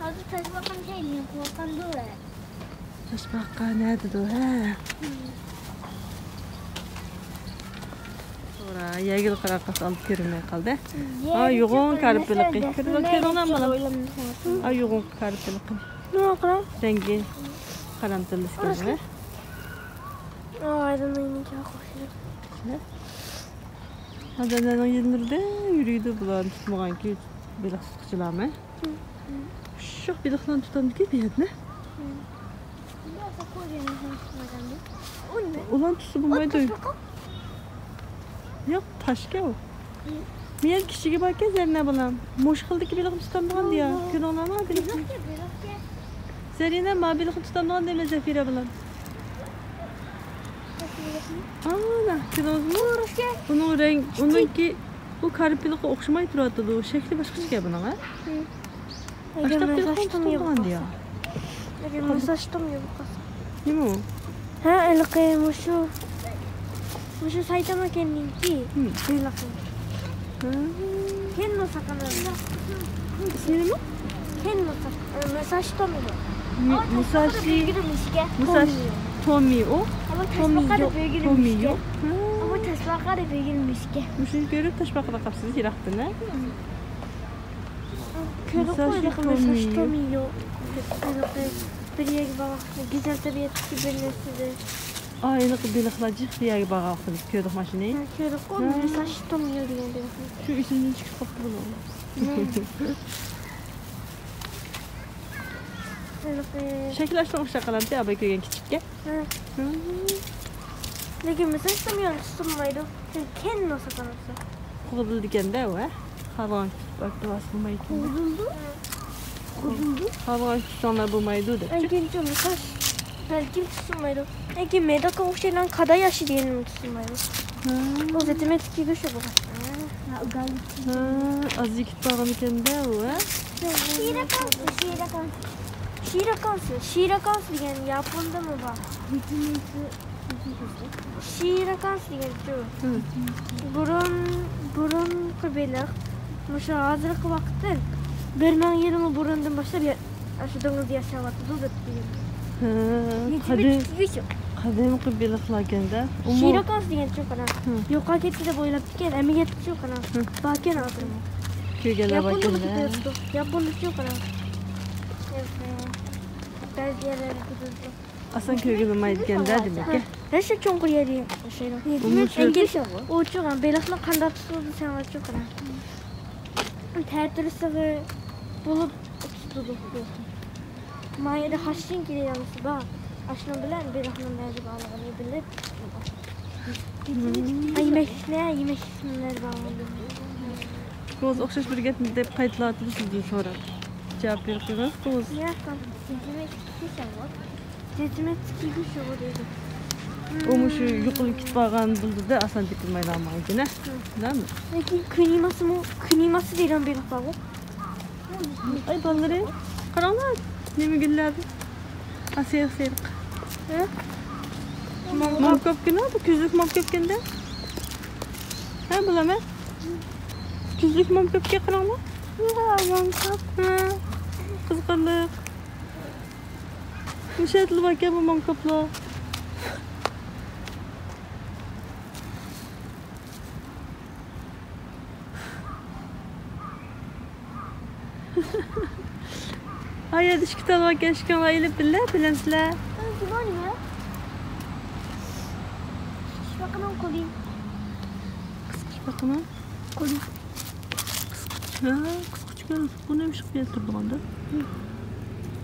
ھازىر تاشپاقىنى سەيلىگەن قورقامدۇ. تاشپاقا نەدىدۇ، ھە؟ توغرا، يەگىلى قاراپ قالسا ئالدى كۆرۈنمەي قالدى. ھا، يوغان كارىپ بېلىقى. كۆرۈڭلارمۇ بالام؟ ھا، يوغان كارىپ بېلىقى. نېمە قىلام؟ رەڭگى قارامتۇل ئىكەن. ھازىرنىڭ يىللىرىدا يۈرىدۇ بۇلارنى تۇتمىغانكى بېلىق تۇتقۇچىلارمۇ. ئۇششاق بېلىقلارنى تۇتامدىكى بۇ يەردە. ئۇلارنى تۇتسا بولمايدۇ. ياق، تاشكەن ئۇ. مېنىڭ كىچىكى باركەن زەرىنە بالام. مۇشۇ خىلدىكى بېلىقنى تۇتامدىغان دېيە. كۆرۈڭلارمۇ بېلىقنى؟ زەرىنە، ما بېلىقنى تۇتامدىغان دەيمەن زەفىرە بالام. ئانا، كۆردىڭىزمۇ؟ بۇنىڭ رەڭ-، ئۇنىڭكى، بۇ كارىپ بېلىققا ئوخشىماي تۇرۇۋاتىدۇ. شەكلى باشقىچىكەن بۇنىڭ، ھە؟ ئاشتاق بېلىقنى تۇتامدىغان دېيە. نېمە ئۇ؟ ھە، ھېلىقى مۇشۇ، مۇشۇ سايتاما كەنتىنىڭكى بېلىقى. كەننو ساكانو. ئىسمى نېمە؟ كەننو ساكانو. مۇساشى تومىيو. مۇساشى، مۇساشى تومىيو. تومىيو. تومىيو. مۇشۇنى كۆرۈپ تاشپاقىدا قاپسىز يىراقتىن، ھە؟ كۆردۇققۇ، مۇساشى تومىيو. بىر يەرگە بارغان، گۈزەل تەبىئەتتىكى بىر نەرسىدە. ئا، ھېلىقى بېلىقلار جىق بىر يەرگە بارغان ۋاقتىمىزدا كۆردۇق ماشىنىنى. ھە، كۆردۇققۇ، ھە. مۇساشى تومىيو دېگەن بېلىقنى. شۇ ئېسىمدىن چىقىپ قاپتۇ بۇنىڭ. ھېلىقى. شەكلى ئاشۇنىڭغا ئوخشاپ قالامتى، ئاباي كۆرگەن كىچىككە. ھە. ھە. لېكىن مۇساشى تومىيونى تۇتۇلمايدۇ. كەننو ساكانو. قوغدىلىدىكەن-دە ئۇ، ھە؟ قالغان كۈتۈپ بولمايدىكەن. قوغدىلىدۇ. قوغدىلىدۇ. قالغان كۈتسەڭلار بولمايدۇ دەپچۇ. ئەنكىنچە مۇساش بەلكىم تۇتۇلمايدۇ. لېكىن مېداكا ئوخشايدىغان كاداياشى دېگەننى تۇتۇلمايدۇ. ھە. ئۇ زېتىمەتتىكىگە شۇ بولغان. ھە، ئاز يېتىپ بارغانىكەن-دە ئۇ، ھە؟ شىراكانسى، شىراكانسى. شىراكانسى، شىراكانسى دېگەن ياپوندىمۇ بار. شىراكانسى دېگەنچۇ؟ ھە. بۇرۇن، بۇرۇنقى بېلىق، مۇشۇ ھازىرقى ۋاقىتتىن بىر مىڭ يىلمۇ بۇرۇندىن باشلاپ يا-، ئاشۇ دېڭىزدا ياشاۋاتىدۇ دەپ دېگەن. ھە، قەدىم-، قەدىمكى بېلىقلاركەن-دە. ئۇمۇ شىراكانسى دېگەنچۇ قاراڭ. ھە. يوقاپ كەتتى دەپ ئويلاپتىكەن، ئەمەلىيەتتىچۇ قاراڭ. ھە. باركەن ھازىرمۇ. كۆرگەنلەر باركەن-دە. ياپونلۇقچۇ قاراڭ. بەزى يەرلەردە ئاسان كۆرگىلى بولمايدىكەن-دە دېمەك. ھە، شۇ چوڭقۇر يەردە ياشايدۇ. ئۇمۇ شۇ. ئۇچۇغان بېلىقنى قانداق تۇتىدۇ دېسەڭلارچۇ قاراڭ. تەتۈرىسىغا بولۇپ تۇتىدۇ. ما يەردە خاشچىن كېلەلمىسى بار. ئاشۇنىڭ بىلەن بېلىقنىڭ نەدە بارلىقىنى بىلىپ. يېمەكلىكنى، يېمەكلىكنىڭ نەدە بارلىقىنى بىلىپ. كوز ئوخشاش بىر گەپنى دەپ قايتىلاۋاتىدۇ سىزدىن سوراپ. جاۋاب بېرىپ قويغىنىز كوز. ئۇ مۇشۇ يوقىلىپ كېتىپ قالغان بولىدۇ-دە، ئاسان تېپىلمايدىغان بولغانكەن-ھە. لېكىن كۈنىماسىمۇ، كۈنىماسى دېگەن بېلىق بارغۇ. ئاي بالىلىرىم، قاراڭلار، نېمە گۈللەر بۇ؟ ئا، سېرىق، سېرىق. ھە؟ مامكوپ گۈلى، بۇ كۈزلۈك مامكوپ گۈلى. ھە، بۇلارمۇ؟ كۈزلۈك مامكوپكە قاراڭلار. ۋا، مامكوپ. ھە، قىزىقارلىق. مۇشۇ يەردىلا باركەن بۇ مامكوپلار. ھايات، ئىككى تال باركەن، ئىككىڭلار ئېلىپ بىللە، بىلەمسىلەر؟ ئۆزى بار نېمە؟ قىسقىچ باقىمەن قولى. قىسقىچ باقىمەن؟ قولى. قىسقىچ، ھە، قىسقىچ كۆرۈنۈپ، بۇ نېمە ئىش قىلىپ ياتىدۇ بۇغاندا؟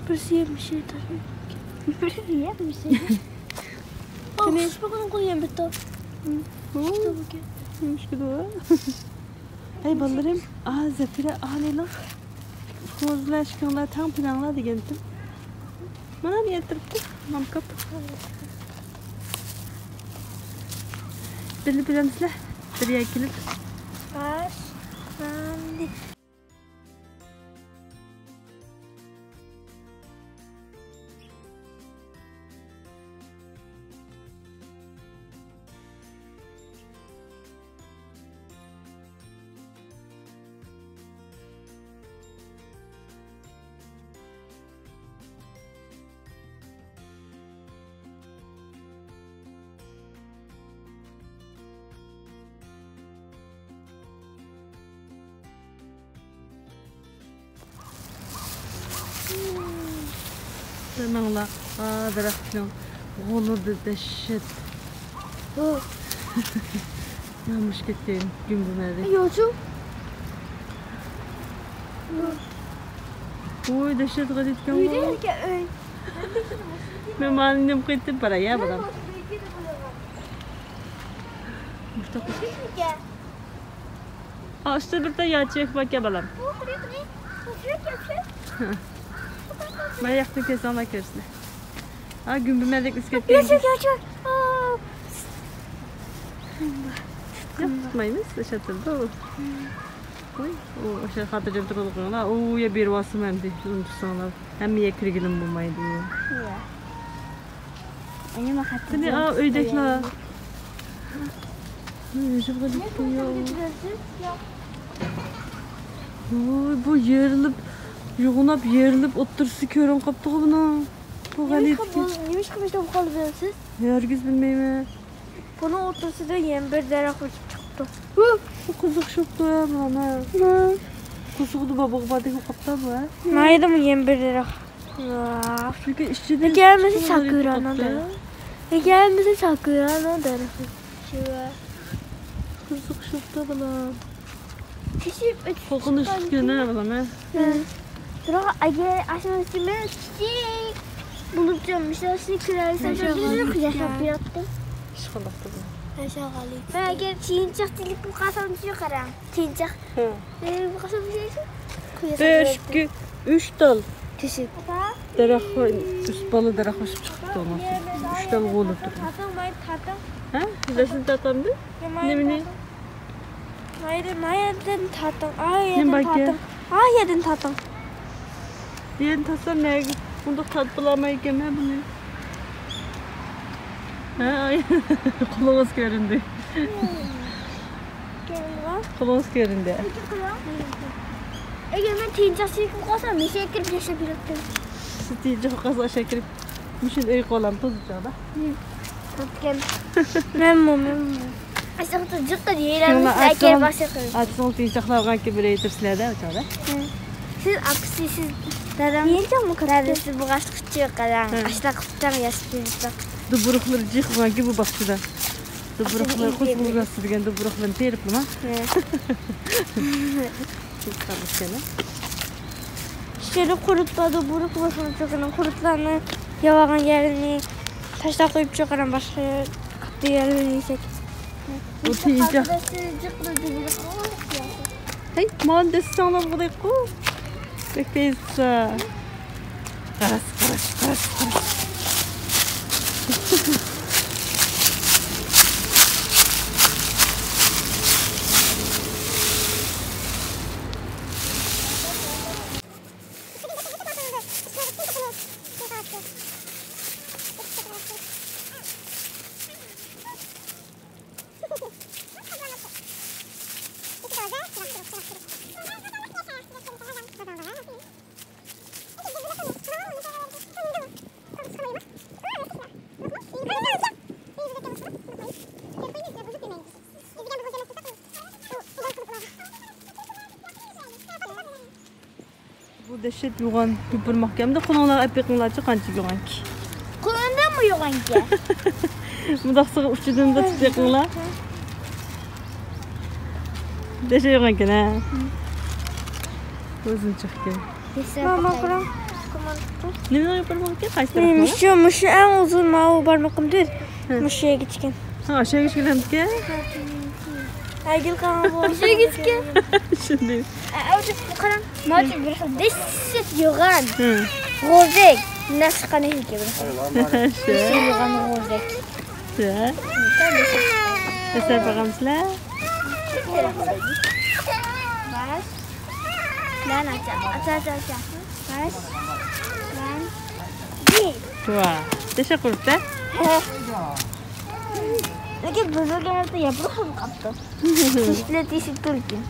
بىرسى يەپ بىر شەي تاشلىدى. بىرسى يەپ بىر شەي. قېنى؟ ئوخشاش بولغان قويۇڭ بىر توپ. ھە. ئىككى توپ ئىكەن. نېمىشقىدۇ؟ ھەي، بالىلىرىم، ئا، زەفىرە، ئا، نېلىڭ. ئىككىڭلار، ئىككىڭلار تەڭ پىلەڭلار دېگەنتىم. مانا، نېمە ئېتىرىپتۇ؟ مامكاپ. بىللە بىلەمسىلەر؟ بىر يەرگە كېلىپ. باشلاندى. ماڭلا، ئا، دەرەخنىڭ غولىدا دەھشەت. ھو. يامۇش كەتكەن، گۈمبۈمەدى. يوچۇ. ۋوي، دەھشەت غەلىتكەن ئۆيدە غۇ. ئۆي. مەن مانا نېمە قىلىپ باراي يا، بالام. مۇشتاق. ئا، ئۈستىدە بىر تال ياچېك باركەن، بالام. مانا ياقتىن كەلسەڭلار كۆرىسىلەر. ھا، گۈمبۈمەدەك ئۆسۈپ كەتكەن. ياچېك، ياچېك. ئا. ياق، تۇتمايمىز، ئاشۇ تۇرىدۇ. ۋوي، ئۇ ئاشۇ خاتىرجەم تۇرىدۇ قويۇڭلار. ئۇ يەر بېرىۋالسىمۇ ئەمدى، ئۇنتۇساڭلار. ھەممە يەر كىرگىلىمۇ بولمايدۇ. قېنى، ئا، ئۆيدەكلەر. ۋوي، بۇ يېرىلىپ، يوغىناپ يېرىلىپ ئوتتۇرىسى كۆرۈنۈپ قاپتىغۇ بۇنىڭ. بۇ غەلىتە. نېمىشقا بۇنداق بولۇپ قالدى بىلەمسىز؟ ھەرگىز بىلمەيمەن. بۇنىڭ ئوتتۇرىسىدا يەنە بىر دەرەخ ئۆسۈپ چىقىپتۇ. بۇ قىزىق شوپتۇ، مانا. قورسىقىدا بابىغا باردەك بولۇپ قاپتۇ بۇ، ھە؟ مايدىمۇ يەنە بىر دەرەخ. ۋاھ. چۈنكى ئىچىدە لېكىن ھەممىسى ساكۇرانىڭ دەرىخى. لېكىن ھەممىسى ساكۇرانىڭ دەرىخى. قىزىق شوپتا، بالام. تېشىپ ئۆتۈپ قورقۇنچلۇق چىققان ئىكەن، ھە، بالام، ھە؟ ھە. بىراق، ئەگەر ئاشۇنىڭ ئىچىدە كىچىك بولۇپچۇ، مۇشۇ ئىشنى كۆرەلىسەم، ياشاپ بېرەتتىم. ئىشقىلىپتۇ بۇ. مەن ئەگەر تىيىنچاق تىلىپ قالسام، شۇ قاراڭ. تىيىنچاق. ھە. تىلىپ قالسام، شۇ بىر، ئىككى، ئۈچ تال. تېشىپ. دەرەخ، ئۈچ بالا دەرەخ ئۆسۈپ چىقىپتۇ، ئۇنىڭ ئۈچ تال غولى تۇرىدۇ. تارتىڭ، ماينى تارتىڭ. ھە؟ بىلەرسىز تارتامدۇ؟ نېمىنى؟ مايدىن، مايدىن تارتىڭ. ئاي، نېمە يەردىن باركەن؟ تارتىڭ. ئاي، يەردىن تارتىڭ. يەردىن تارتسام نەگە؟ بۇنداق تارتىپ بولالمايدىكەنمەن بۇنى. ھە، ئاي. قولىڭىز كۆرۈندى. كۆرۈندىغۇ؟ قولىڭىز كۆرۈندى. ئەگەر مەن تىيىنچاق چېكىپ قالسام، مەن شەكىر ياشاپ يۈرەتتىم. سىز تىيىنچاق قالسا شەكىر. مۇشۇنى ئۆيگە قويالام، توزۇپ چىقىدۇ. مەنمۇ، مەنمۇ. ئاشۇ جىققا يېرەمىز، ئەكەل باشلىقى. ئاچىسىڭىز تىيىنچاقلارغا كېلىپ بېرەيتىرسىلەر-دە، ئۇ چاغدا. سىز ئاپىسى، سىز دادام. تىيىنچاقمۇ كىرەر؟ دادىسى بۇ قاشلىق چىقىرىڭ. ئاشۇنداق قىلساڭ ياسىتىنچاق. دوبۇرۇقلىرى جىق بولغانكى بۇ باغچىدا. دوبۇرۇقلىرى، قوسۇقلۇق ياسىتىدىغان دوبۇرۇقلىرىنى تېرىپلىما. ئىچىدە قۇرت بار، دوبۇرۇق بولسىمۇ چوقۇنىڭ قۇرتلارنى يەۋالغان يەرنى تاشلاپ قويۇپ چوقۇنىڭ باشقا قاتتىق يەرلەرنى يېسەك. بۇ تىيىنچاق. ھەي، مانا دەسسەڭلار بولدايقۇ. بەك تېز قىسا. قاراس، قاراس، قاراس، قاراس. دەھشەت يوغان يوپۇرماقكەن. ئەمدى قولۇڭلارغا ئېلىپ بېقىڭلارچۇ، قانچە يوغانكى. قولۇمدىنمۇ يوغانكى. مۇنداقسىغا ئۇچىدىن تۇتۇپ بېقىڭلار. دەھشەت يوغانكەن ھە. ئۇزۇنچۇقكەن. ماما، قاراڭ. نېمىنىڭ يوپۇرمىقى؟ قايسى تەرەپنىڭ؟ مۇشۇ، مۇشۇ ئەڭ ئۇزۇن ماۋۇ بارمىقىمدۇر. ھە. مۇشۇ يەرگىچىكەن. ھە، ئاشۇ يەرگىچىكەن. ھە، گېل قالغان بۇ. مۇشۇ يەرگىچىكەن. چۈشەندىم. ئە، ئەۋجىپ قاراڭ. ماچۇ بىر خىل دەھشەت يوغان. ھە. غوزەك. نەسقانە ھېكى بىر خىل. شۇ. دەھشەت يوغان غوزەك. شۇ. ئەسەر بېقىمسىلەر؟ باش. مەن ئاچا، ئاچا، ئاچا، ئاچا. باش. مەن. ۋا، دەھشەت قۇرۇپتۇ. ھە. لېكىن بۇزۇلغان ياپراق بولۇپ قاپتۇ. تىشلىرى تېشىپ تۇركەن.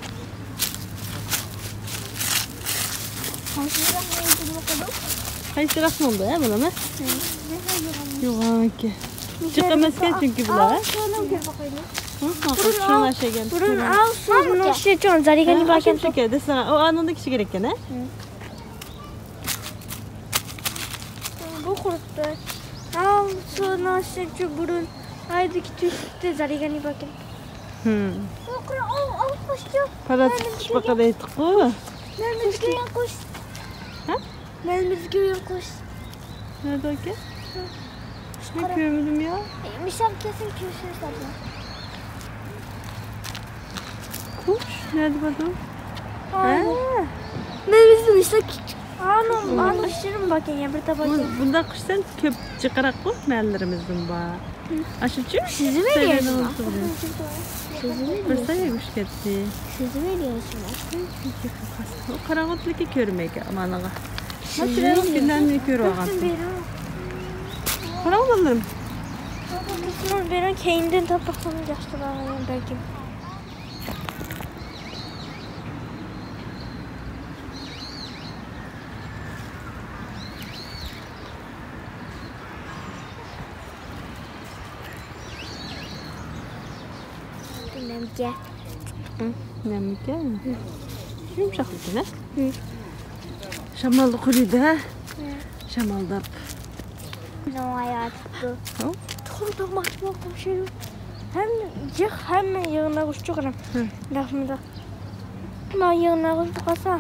قايسىراق مېڭىدۇ، ھە، بۇلارمۇ؟ يوغانكى. جىق ئەمەسكەن چۈنكى بۇلار. ھە، بۇرۇن ئاۋۇ سۇنىڭ ئىچىدە چوڭ زەرگەنى باركەن. ئۇ ئانىڭدا كىشى كېرەككەن، ھە؟ بۇ قۇرۇپتۇ. ئاۋۇ سۇنىڭ ئىچىدە بۇرۇن ئايدىكى تۆشۈكتە زەرگەنى باركەن. ھىم. ئۇ قۇرۇق، ئاۋۇ، ئاۋۇ قۇشچۇ. پالات قۇش باقىدىغان قۇش. مەن بىزگە قۇش. ھە؟ مەن بىزگە قۇش. نەدە ئىكەن؟ مەن كۆرمىدىم يا. مىشاق كەلسۇن، كۆرسىڭىز لازىم. قۇش نەدە بارىدۇ؟ ھە. مەن بىزدە مىشاق كىچىك. ئانىڭ، ئانىڭ شىرىن باركەن يا، بىر تاپاق. بۇنداق قۇش سەل كۆپ جىقراققۇ مەھەللىلىرىمىزدىن بار. ئاشۇچۇ؟ سىزمۇ دېيەسىز. سىزمۇ بىر سايە گۈش كەتتى. سىزمۇ دېيەسىز. ئۇ قاراڭغۇلۇقتا كۆرمەيدىكەن ئامانىغا. مەسىلەن، كۈنلەرنى كۆرۈۋالغان. قاراڭ بالىلىرىم. بېرىڭ، كەينىدىن تاپاقلىرىنى ياخشىراق بەلكىم. نەمكە. نەمكە؟ يۇمشاقمىكىن، ھە؟ شامالدا قۇرۇيدۇ، ھە؟ شامالداپ. ناۋاياتىپتۇ. تۇخۇم تۇغماقچى بولۇپ قوشۇيدۇ. ھەممە يىغ، ھەممە يىغناغۇچ چىقىرىم. مۇنداق، مۇنداق. ما يىغناغۇچ قالسا،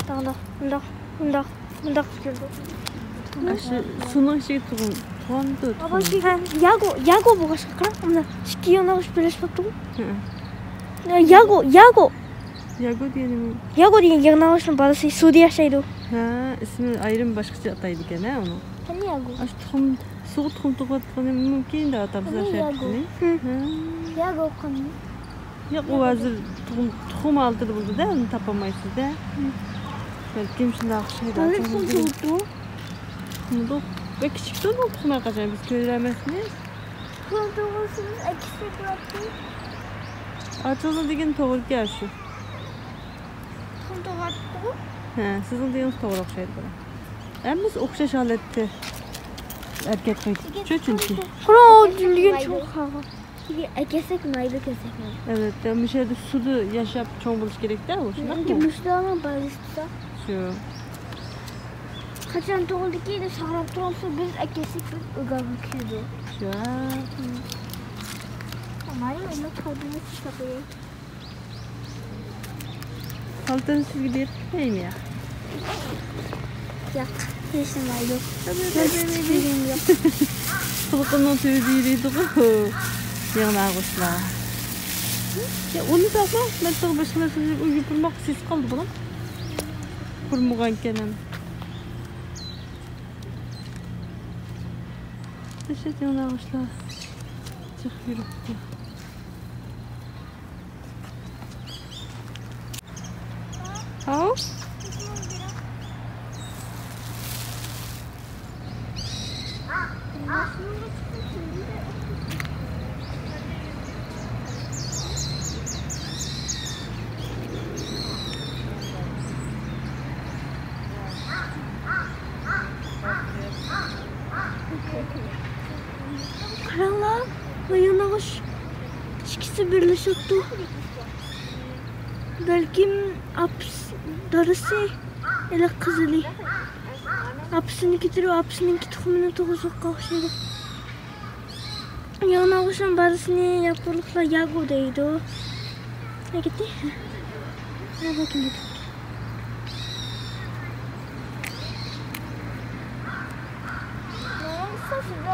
مۇنداق، مۇنداق، مۇنداق، مۇنداق كېلىدۇ. ئاشۇ سۇنىڭ ئىچىگە تۇغۇم، تۇغامدۇ، تۇغۇم. ياگو، ياگو بولغاچقا قاراڭ، مۇنداق ئىككى يىغناغۇچ بىرلەشمەپتۇ. ياگو، ياگو. ياگو دېگەن نېمە؟ ياگو دېگەن يىغناغۇچنىڭ بالىسى، سۇدا ياشايدۇ. ھە، ئىسمى ئايرىم باشقىچە ئاتايدىكەن ھە ئۇنىڭ. قېنى ياگو؟ ئاشۇ تۇخۇم، سۇغا تۇخۇم تۇغۇۋاتقىنى مۇمكىن دە ئاتامسىز. قېنى ياگو؟ ھە. ياگو قېنى؟ ياق، ئۇ ھازىر تۇخۇم، تۇخۇم ھالىتىدە بولدى دە، ئۇنى تاپالمايسىز دە. بەلكىم شۇنداق ئوخشايدۇ. بەك كىچىكتۇ بۇ تۇخۇم ھەرقاچان، بىز كۆرەلمەيمىز. تۇخۇم تۇغۇلسىمىز ئەكىسى بولاتتى. ئاچىڭىزنىڭ دېگىنى توغرىكەن شۇ. تۇخۇم تۇغۇۋاتىدىغۇ؟ ھە، سىزنىڭ دېگىنىڭىز توغرا ئوخشايدۇ بۇنىڭ. ھەممىسى ئوخشاش ھالەتتە ھەرىكەت قىلىدۇ. چۈنكى. قۇرۇق دېگەن چوڭ قالغان. ئەكەسەك مايدا كەسەك. ئەلۋەتتە، مۇشۇ يەردە سۇدا ياشاپ چوڭ بولۇشى كېرەكتە، ئۇ شۇنداقمۇ؟ مۇشۇلارنىڭ بالىسى تۇرسا. شۇ. قاچان تۇغۇلدىكى دەپ ساقلاپ تۇرۇلسا، بىز ئەكەسەك بىر ئۆگەنگە كېلىدۇ. شۇ. مايا ئۇنى قالدۇرماي ساقلايمىز. پالتىنى سىزگە بېرىپ بېرەيمۇ يا؟ ياق، ھېچنېمە يوق. قۇلىقىمنىڭ تۈۋىدە يۈرىدىغۇ يىغناغۇچلار. يا ئۇنى تاپما، مەن تېخى باشقا نەرسە، ئۇ يوپۇرماق سېسىپ قالدى بالام. قۇرمىغانكەن ھەم. دەھشەت يىغناغۇچلار جىق يۈرۈپتۇ. ھاۋ. قاراڭلار، بۇ يىغناغۇچ ئىككىسى بىرلىشىپتۇ. بەلكىم ئاپىسى، دادىسى. ھېلىقى قىزىلى. ئاپىسىنى كۆتۈرۈپ، ئاپىسىنىڭكى تۇخۇمىنى تۇغۇزۇۋاتقان ئوخشايدۇ. ياڭناغۇچنىڭ بالىسىنى ياپونلۇقلار ياگو دەيدۇ. نەگىتى؟ ھە، باكىم.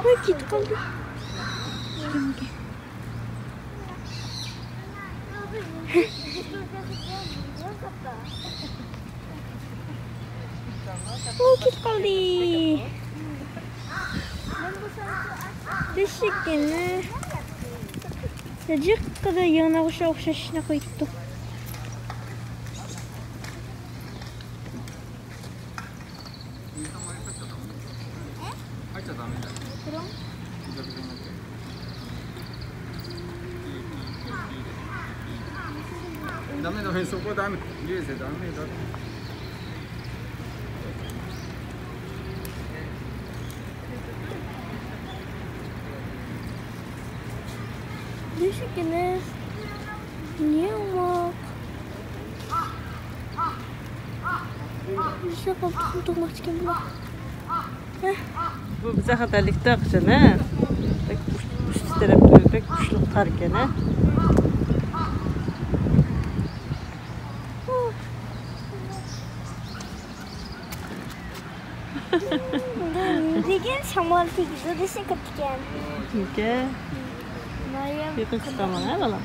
ۋاي، كېتىپ قالدى. ئۇ كېتىپ قالدى. بېشىكىنى جىققىدە ياڭناغۇچقا ئوخشاشنى قويۇپتۇ. بېشىكىنى نېمە؟ بىر شەپەق تۇخۇم تۇغماقچىكەن بۇلار. ھە؟ بۇ بىزگە خەتەرلىكتەك ئىكەن، ھە؟ بەك ئۈستى تەرەپ بەك كۈچلۈك تاركەن، ھە؟ دېگەن شامال تېگىدۇ دېسە كەپتىكەن. مۇكە. مايا. يېقىن چىقارماڭ، ھە، بالام؟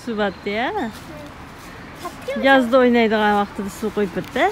سۇ باتتى، ھە؟ يازدا ئوينايدىغان ۋاقتىدا سۇ قويۇپ بېرىدۇ.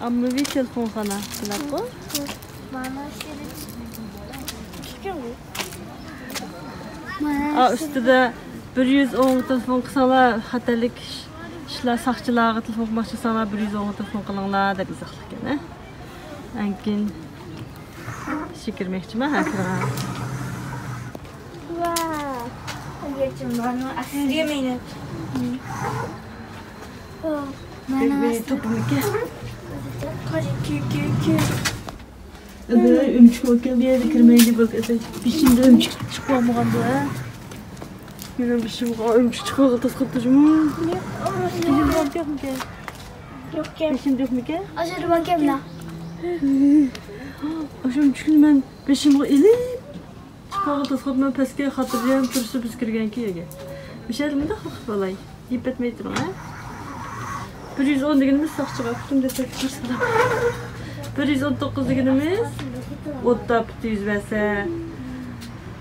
ئاممىۋى تېلېفونخانا دېمەكقۇ؟ ئا، ئۈستىدە بىر يۈز ئونغا تېلېفون قىلساڭلار، خەتەرلىك ئىش-، ئىشلار، ساقچىلارغا تېلېفون قىلماقچى بولساڭلار، بىر يۈز ئونغا تېلېفون قىلىڭلار دەپ يېزىقلىقكەن، ھە؟ ئەنكىن ئىچىگە كىرمەكچىمەن، ھە، كىرىڭ. ۋاو. يەتمىنى. توپىمىكەن. ئەمدى ئۆمۈچۈك بولۇپ كەلدى، يەردە كىرمەيدۇ، بولۇپ كەلدى. بېشىمدا ئۆمۈچۈك چىقىپ قالمىغاندۇ، ھە؟ مېنىڭ بېشىمغا ئۆمۈچۈك چىقىپ قالغىلى توسقاپتۇ جۇمۇ. بېشىمدا يوقمىكەن؟ يوقكەن. بېشىمدا يوقمىكەن؟ ئاشۇ باركەن مۇندا. ئاشۇ ئۆمۈچۈكنى مەن بېشىمغا ئېلىپ، چىقارغا توسقۇپ مەن پەسكە خاتىرجەم تۇرسا بىز كىرگەنكى يەرگە. مۇشۇ يەردە مۇنداق قىلىپ بالاي. يىپ ئەتمەي تۇرۇڭ، ھە؟ بىر يۈز ئون دېگىنىمىز ساقچىغا ئۇقتۇم دېسەك، بىر يۈز ئون توققۇز دېگىنىمىز ئوت ئاپىتى يۈز بەرسە،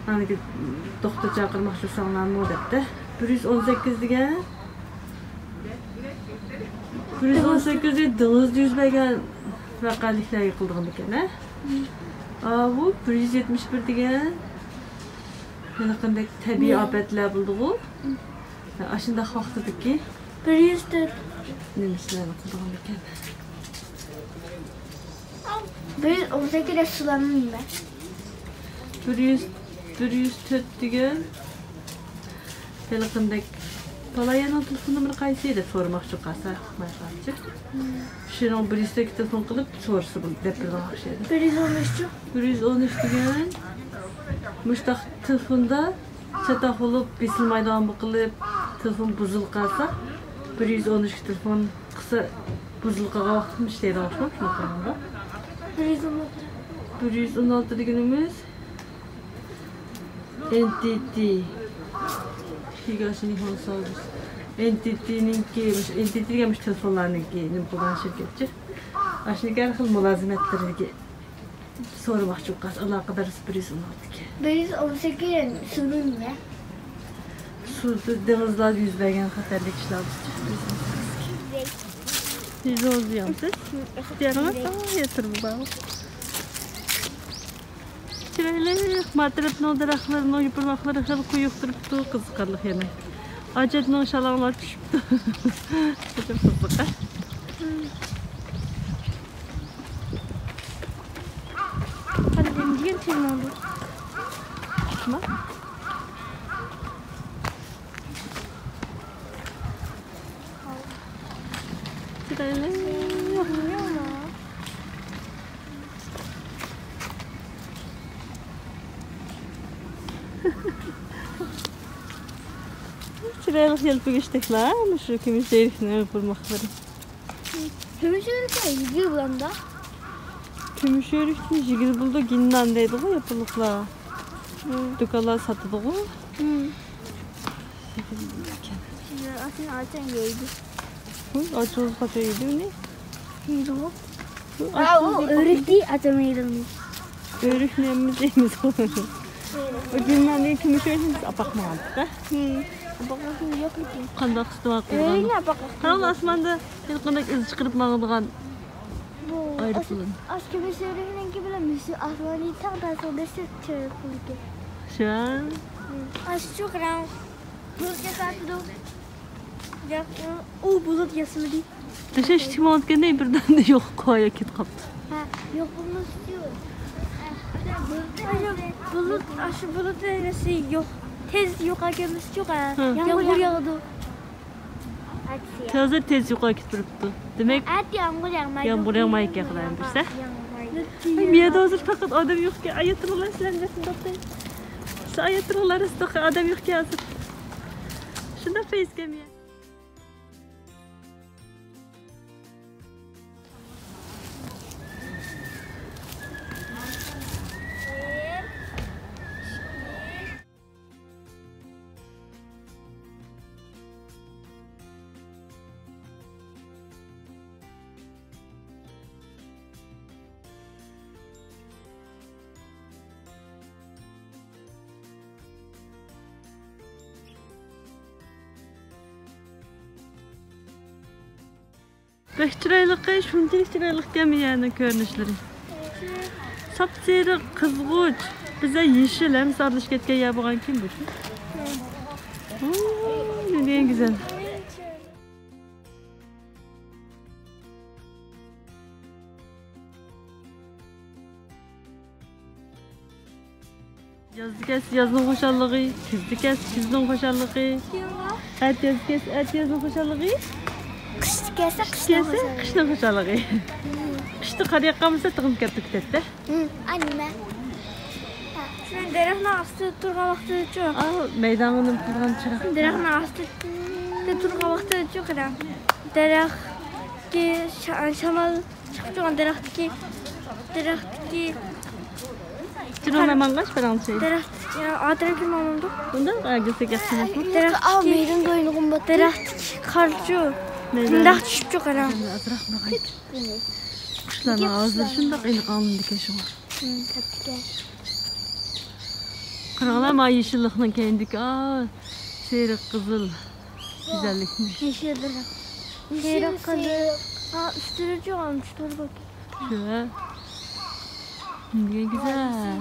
ئانىكى دوختۇر چاقىرماقچى بولساڭلارمۇ دەپتۇ. بىر يۈز ئون سەككىز دېگەن، بىر يۈز ئون سەككىز دېگەن دېڭىزدا يۈز بەرگەن ۋەقەلىكلەرگە قىلىدىغان ئىكەن، ھە؟ ئاۋۇ بىر يۈز يەتمىش بىر دېگەن ھېلىقىندەك تەبىئىي ئاپەتلەر بولىدىغۇ؟ ئاشۇنداق ۋاقتىدىكى بىر يۈز تۆت نېمىسىلەرنى قىلىدىغان ئىكەن. بىر يۈز ئون سەككىز دەپ سۇلارنى نېمە؟ بىر يۈز، بىر يۈز تۆت دېگەن ھېلىقىندەك، «پالايانىڭ تېلېفون نومۇرى قايسى؟» دەپ سورىماقچى قالسا، ئۇقماي قالسا. شۇنىڭ بىر يۈز تۆتكە تېلېفون قىلىپ سورىسا بولدى، دەپ بېرىدىغان ئوخشايدۇ. بىر يۈز ئون ئۈچچۇ؟ بىر يۈز ئون ئۈچ دېگەن مۇشتاق تېلېفوندا چاتاق بولۇپ، بېسىلمايدىغان بولۇپ قېلىپ، تېلېفون بۇزۇلۇپ قالسا، بىر يۈز ئون ئۈچكە تېلېفون قىلسا، بۇزۇلۇپ قالغان ۋاقىتتا ئىشلەيدىغان ئوخشاپ، شۇنداق قىلغاندا. بىر يۈز ئون ئالتە. بىر يۈز ئون ئالتە دېگىنىمىز ئېن تى تى. ئېن تى تىنىڭكى، مۇشۇ ئېن تى تى دېگەن مۇشۇ تېلېفونلارنىڭكى نېمە قىلغان شىركەتچى. ئاشۇنىڭكى ھەر خىل مۇلازىمەتلىرىگە سورىماقچى بولۇپ قالسا، ئالاقىدار بىر يۈز ئون ئالتە ئىكەن. بىر يۈز ئون سەككىز سۇنى نېمە؟ سۇدا دېڭىزلاردا يۈز بەرگەن خەتەرلىك ئىشلار بولسا. زوزىياڭسىز؟ ئىختىيارىڭىز. ئاھ، ياتۇرۇپ باغ. چىرايلىق، ما تەرەپنىڭ دەرەخلىرىنىڭ يوپۇرماقلىرى خېلى قويۇق تۇرۇپتۇ، قىزىقارلىق يەنە. ئاجەتنىڭ شالاڭلار چۈشۈپتۇ. شۇ قىزىق. قاندىن دېگەن تېمىڭدۇ؟ ما؟ چىرايلىق. چىرايلىق يەلپۈگۈچتەكلا، مۇشۇ كۈمۈش ئۆرۈكنىڭ يوپۇرماقلىرى. كۈمۈش ئۆرۈكنى يېگىلى بولامدا؟ كۈمۈش ئۆرۈكنى يېگىلى بولىدۇ، گىننان دەيدىغۇ ياپونلۇقلار. دۇكانلار ساتىدىغۇ. ئاشۇنى ئاچاڭ يەيدۇ. ھوي، ئاچىڭىز قاچان يەيدۇ ئۇنى؟ يەيدۇغۇ. ھا، ئۇ ئۆرۈكنى ئاچاڭ يەيدۇ. ئۆرۈكنى ھەممىمىز يەيمىز. ئۇ گىنناندىن كۈمۈش ئۆرۈكنى بىز ئاپاقمىغانتىق-ھە. قانداق ئىستىمال قىلىدىغان. ئۆرۈكنى ئاپاقلىق. قاراڭ، ئاسماندا ھېلىقىدەك ئىز چىقىرىپ ماڭىدىغان. بۇ ئايروپىلان. ئاش-، ئاش كېمە سۈرۈشنىڭكى بىلەن مۇشۇ ئاسماننى تەڭ تەڭ سۇغا چىرىپ قويىدىكەن. شۇ. ئاشۇ قاراڭ. بۇلۇت ياساپتۇ. ياق، ئۇ بۇلۇت ياسىمىدى. تەشەشتىكى ماڭىدىكەندە بىردەمدە يوق، قايا كېتىپ قاپتۇ. ھە، يوق بولمىسىچۇ. ئاشۇ بۇلۇت، ئاشۇ بۇلۇت ھەيۋەسى يوق. تېز يوقاپ كەلمىسىچۇ، ھە. يامغۇر ياغىدۇ. ھازىر تېز يوقاپ كېتىپ بېرىپتۇ. دېمەك، ئەتە يامغۇر ياغمايدۇ. يامغۇر ياغمايدىكەن، خۇدايىم بىلسە. يامغۇر ياغمايدۇ. ئەي، مىيەدە ھازىر پەقەت ئادەم يوقكەن. ئاياتۇللا سىلەرنى رەسىم تاپتى. سىز ئاياتۇللا رەسىم تاپقان ئادەم يوقكەن ھازىر. شۇنداق پەيزكەن مىيە. بەك چىرايلىق، شۇنچىلىك چىرايلىقكەن يەرنىڭ كۆرۈنۈشلىرى. ساپسېرىق، قىزغۇچ، بىزدە يېشىل، ھەممىسى ئارىلىشىپ كەتكەن يەر بولغانكىن بۇ. ۋاي، نېمە گۈزەل. يازدا كەلسە يازنىڭ خۇشاللىقى، كۈزدە كەلسە كۈزنىڭ خۇشاللىقى. ئەتىيازدا كەلسە ئەتىيازنىڭ خۇشاللىقى. قىشتا كەلسە قىش كەلسە قىشنىڭ خۇشاللىقى. قىشتا قار ياغقان بولسا تېخىمۇ كەپتە كۈتەتتە. ھىم، ئا نېمە؟ شۇ دەرەخنىڭ ئاستىدا تۇرغان ۋاقتىدىچۇ؟ ئا، مەيدانغا نېمە قىلغان چىراغ؟ دەرەخنىڭ ئاستىدا تۇرغان ۋاقتىدىچۇ قاراڭ. دەرەخكە شا-، شامال چىقىپ تۇرغان دەرەختىكى، دەرەختىكى. جۇنۇن ماڭغاچ بىرىڭچى. دەرەخ، يا، ئا تەرەپكە ماڭمامدۇق. بۇنداق ئەگىسىگە ياخشىمۇ؟ دەرەختىكى، دەرەختىكى قارچۇ. مۇنداق چۈشۈپچۇ قاراڭ. قۇشلارنىڭ ئاۋازلىرى شۇنداق ئېنىق ئاڭلىنىدىكەن شۇڭا. قاراڭلار، ما يېشىللىقنىڭ كەينىدىكى، ئا، سېرىق قىزىل گۈزەللىكنى. يېشىل دەرەخ. سېرىق قىزىل. ھا، ئۈستىدىچۇ، ئۈستىدە بار. شۇ. نېمە گۈزەل.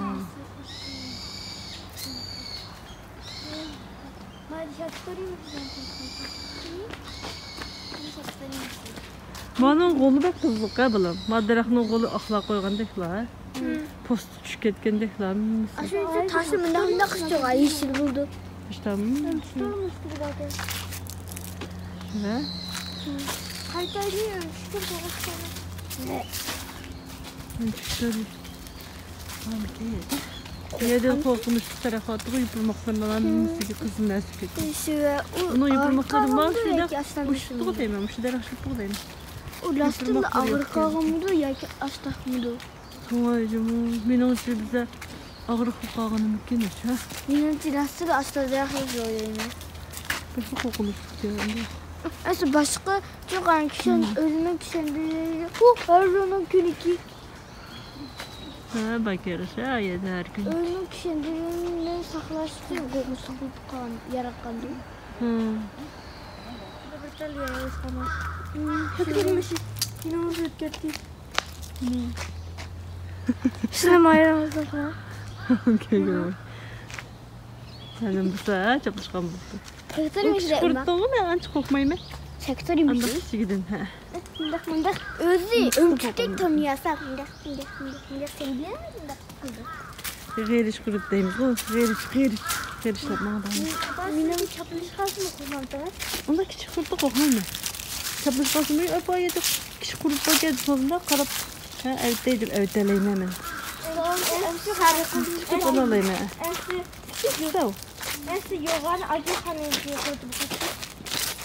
مانىڭ غولى بەك قىزىق ھە، بالام. ما دەرەخنىڭ غولى ئاقلاپ قويغاندەكلا. پوستى چۈشۈپ كەتكەندەكلا. ئاشۇ تاشنى مۇنداق، مۇنداق قىلسا يېشىل بولىدۇ. تاشلارمۇ؟ ھە؟ قايتايلى، چۈشتۈم، توغرا. يەردىن قورقۇنچلۇق تەرەپ ئاتىغۇ يوپۇرماقلىرىنىڭ ھەممىسىگە قىزىل نەرسە كەتتى. ئۇنىڭ يوپۇرماقلىرى مانا شۇنداق ئۇشتۇغۇ دەيمەن، مۇشۇ دەرەخ شۇتۇغۇ دەيمەن. ئۇ راستتىنلا ئاغرىپ قالغانمىدۇ ياكى ئاشتاقمىدۇ؟ توڭايجىمۇ، مېنىڭچە بىزدە ئاغرىق بولۇپ قالغىنىمىكىن ئاشۇ. مېنىڭچە راستتىنلا ئاشتاق دەرەخ يويايمەن. بەك قورقۇنچلۇق ئەمدى. ئەسلى باشقا چوقان كىشەن، ئۆزىنىڭ كىشەندىرىگە، ئۇ ھەر يىلنىڭ كۈنىكى. ھە، باكىر، شۇ يەردە ھەر كۈن. ئۆزىنىڭ كىشەندىرىگىنى ساقلاش ئۈچۈن قورقۇنچلۇق بولۇپ قالغان، ياراتقاندۇ. ھە. بىر تال يەر ئۆسۈپ قالماس. ھۆكۈم مۇشۇ. يېنىڭىزغا ئۆتۈپ كەتتى. شۇنى مايرىڭىزنى قىلىڭ. كۆرگۈم. سەنم بىسا چاپلىشقان بوپتۇ. تراكتور يېمىشىدە ئۇنداق. قۇرۇتتۇڭمۇ؟ مەن ئانچە قورقمايمەن. تراكتور يېمىشى. ئانداق ئىچىگىدىن، ھە. مۇنداق، مۇنداق. ئۆزى ئۆمۈچۈكتەك تونۇياسا، مۇنداق، مۇنداق، مۇنداق، مۇنداق سەيلە، مۇنداق قىلدى. غېرىچ قۇرۇت دەيمىزغۇ. غېرىچ، غېرىچ. غېرىچ دەپ ماڭىدۇ. مېنىڭ چاپلىشىپ قالسىمۇ قورقمامتىڭىز؟ ئۇنداق كىچىك قۇرۇتتا قورقمايمەن. چاپلىشىپ قالسىمۇ، ئاپا، كىچىك قۇرۇت باركەن، سولدا قاراپ، ھە، ئەۋېتەي دەپ ئەۋېتەلەيمەن مەن. چىقىپ ئالالايمەن. ئەسلى يوغان ئاجاخانىنىڭكى قۇرۇتى بۇ.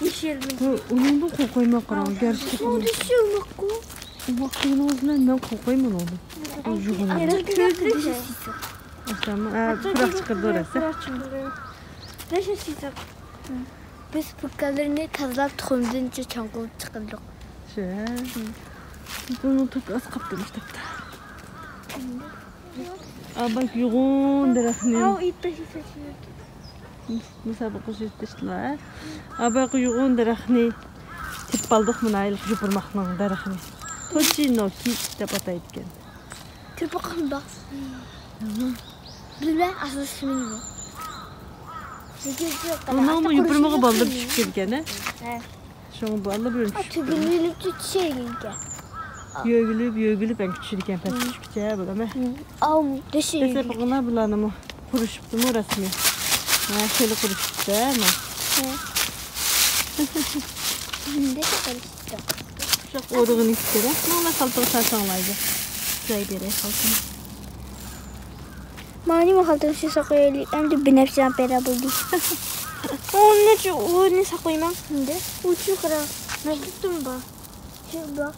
يېشىل. بۇ، ئۇنىڭدىن قورقايمەن، قاراڭ، گەرچە. ئۇنىڭدىن شۇ ئۇنىڭدىن. ئۇ ۋاقتىنىڭ بىلەن مەن قورقايمەن ئۇنىڭدىن. ئۇ يوغان. ئەسلى، ھە، پۇراق چىقىرىدۇ، رەسە. پۇراق چىقىرىدۇ. نەشە سىزىق. بىز پوكانلىرىنى تازىلاپ، تۇخۇمدىن چوڭ قىلىپ چىقىردۇق. شۇ، ھە. بۇنىڭ توكى ئاز قاپتۇ، مۇشۇ تاپتا. ئاباك يوغان دەرەخنى. مۇسابىقە يۈرۈشتۈرۈشتىلا. ئاباك يوغان دەرەخنى تېپىپ ئالدۇق، مانا يوپۇرماقنىڭ دەرىخىنى. توچىنوكى دەپ ئاتايدىكەن. تېپىپ قالدۇق. بىلمەم، ئاساسلىقى نېمە. بۇنىڭمۇ يوپۇرمىقى بالدۇر چۈشۈپ كەلگەن، ھە؟ ھە. شۇڭا بۇ ئاللا بىلەن چۈشۈپ كەلگەن. تۈگۈنلۈكچە چۈشەلگەنكەن. يۆگىلىپ، يۆگىلىپ، ئەنكى چۈشىدىكەن پەس چۈشكىچە بۇلارمۇ. ئاۋۇ دېسە دەسلەپكى قىلغىنا بۇلارنىمۇ قۇرۇشۇپتىمۇ رەسمىي. ھە، خېلى قۇرۇشۇپتۇ، ھە، مانا. ھە. دېسە قۇرۇشۇپتۇ. شۇ ئورىغىنى كېرەك. مانا خالتىغا سالساڭلايدۇ. جاي بېرەي خالتىنى. مانا نېمە خالتىنى ساقلايلى. ئەمدى بىنەپشە ئەمپەيرە بولدى. ئۇنى، ئۇنى ساقلايمەن. ئۇچۇ قارا. مەكتۇپتىمۇ بار. شۇ بار.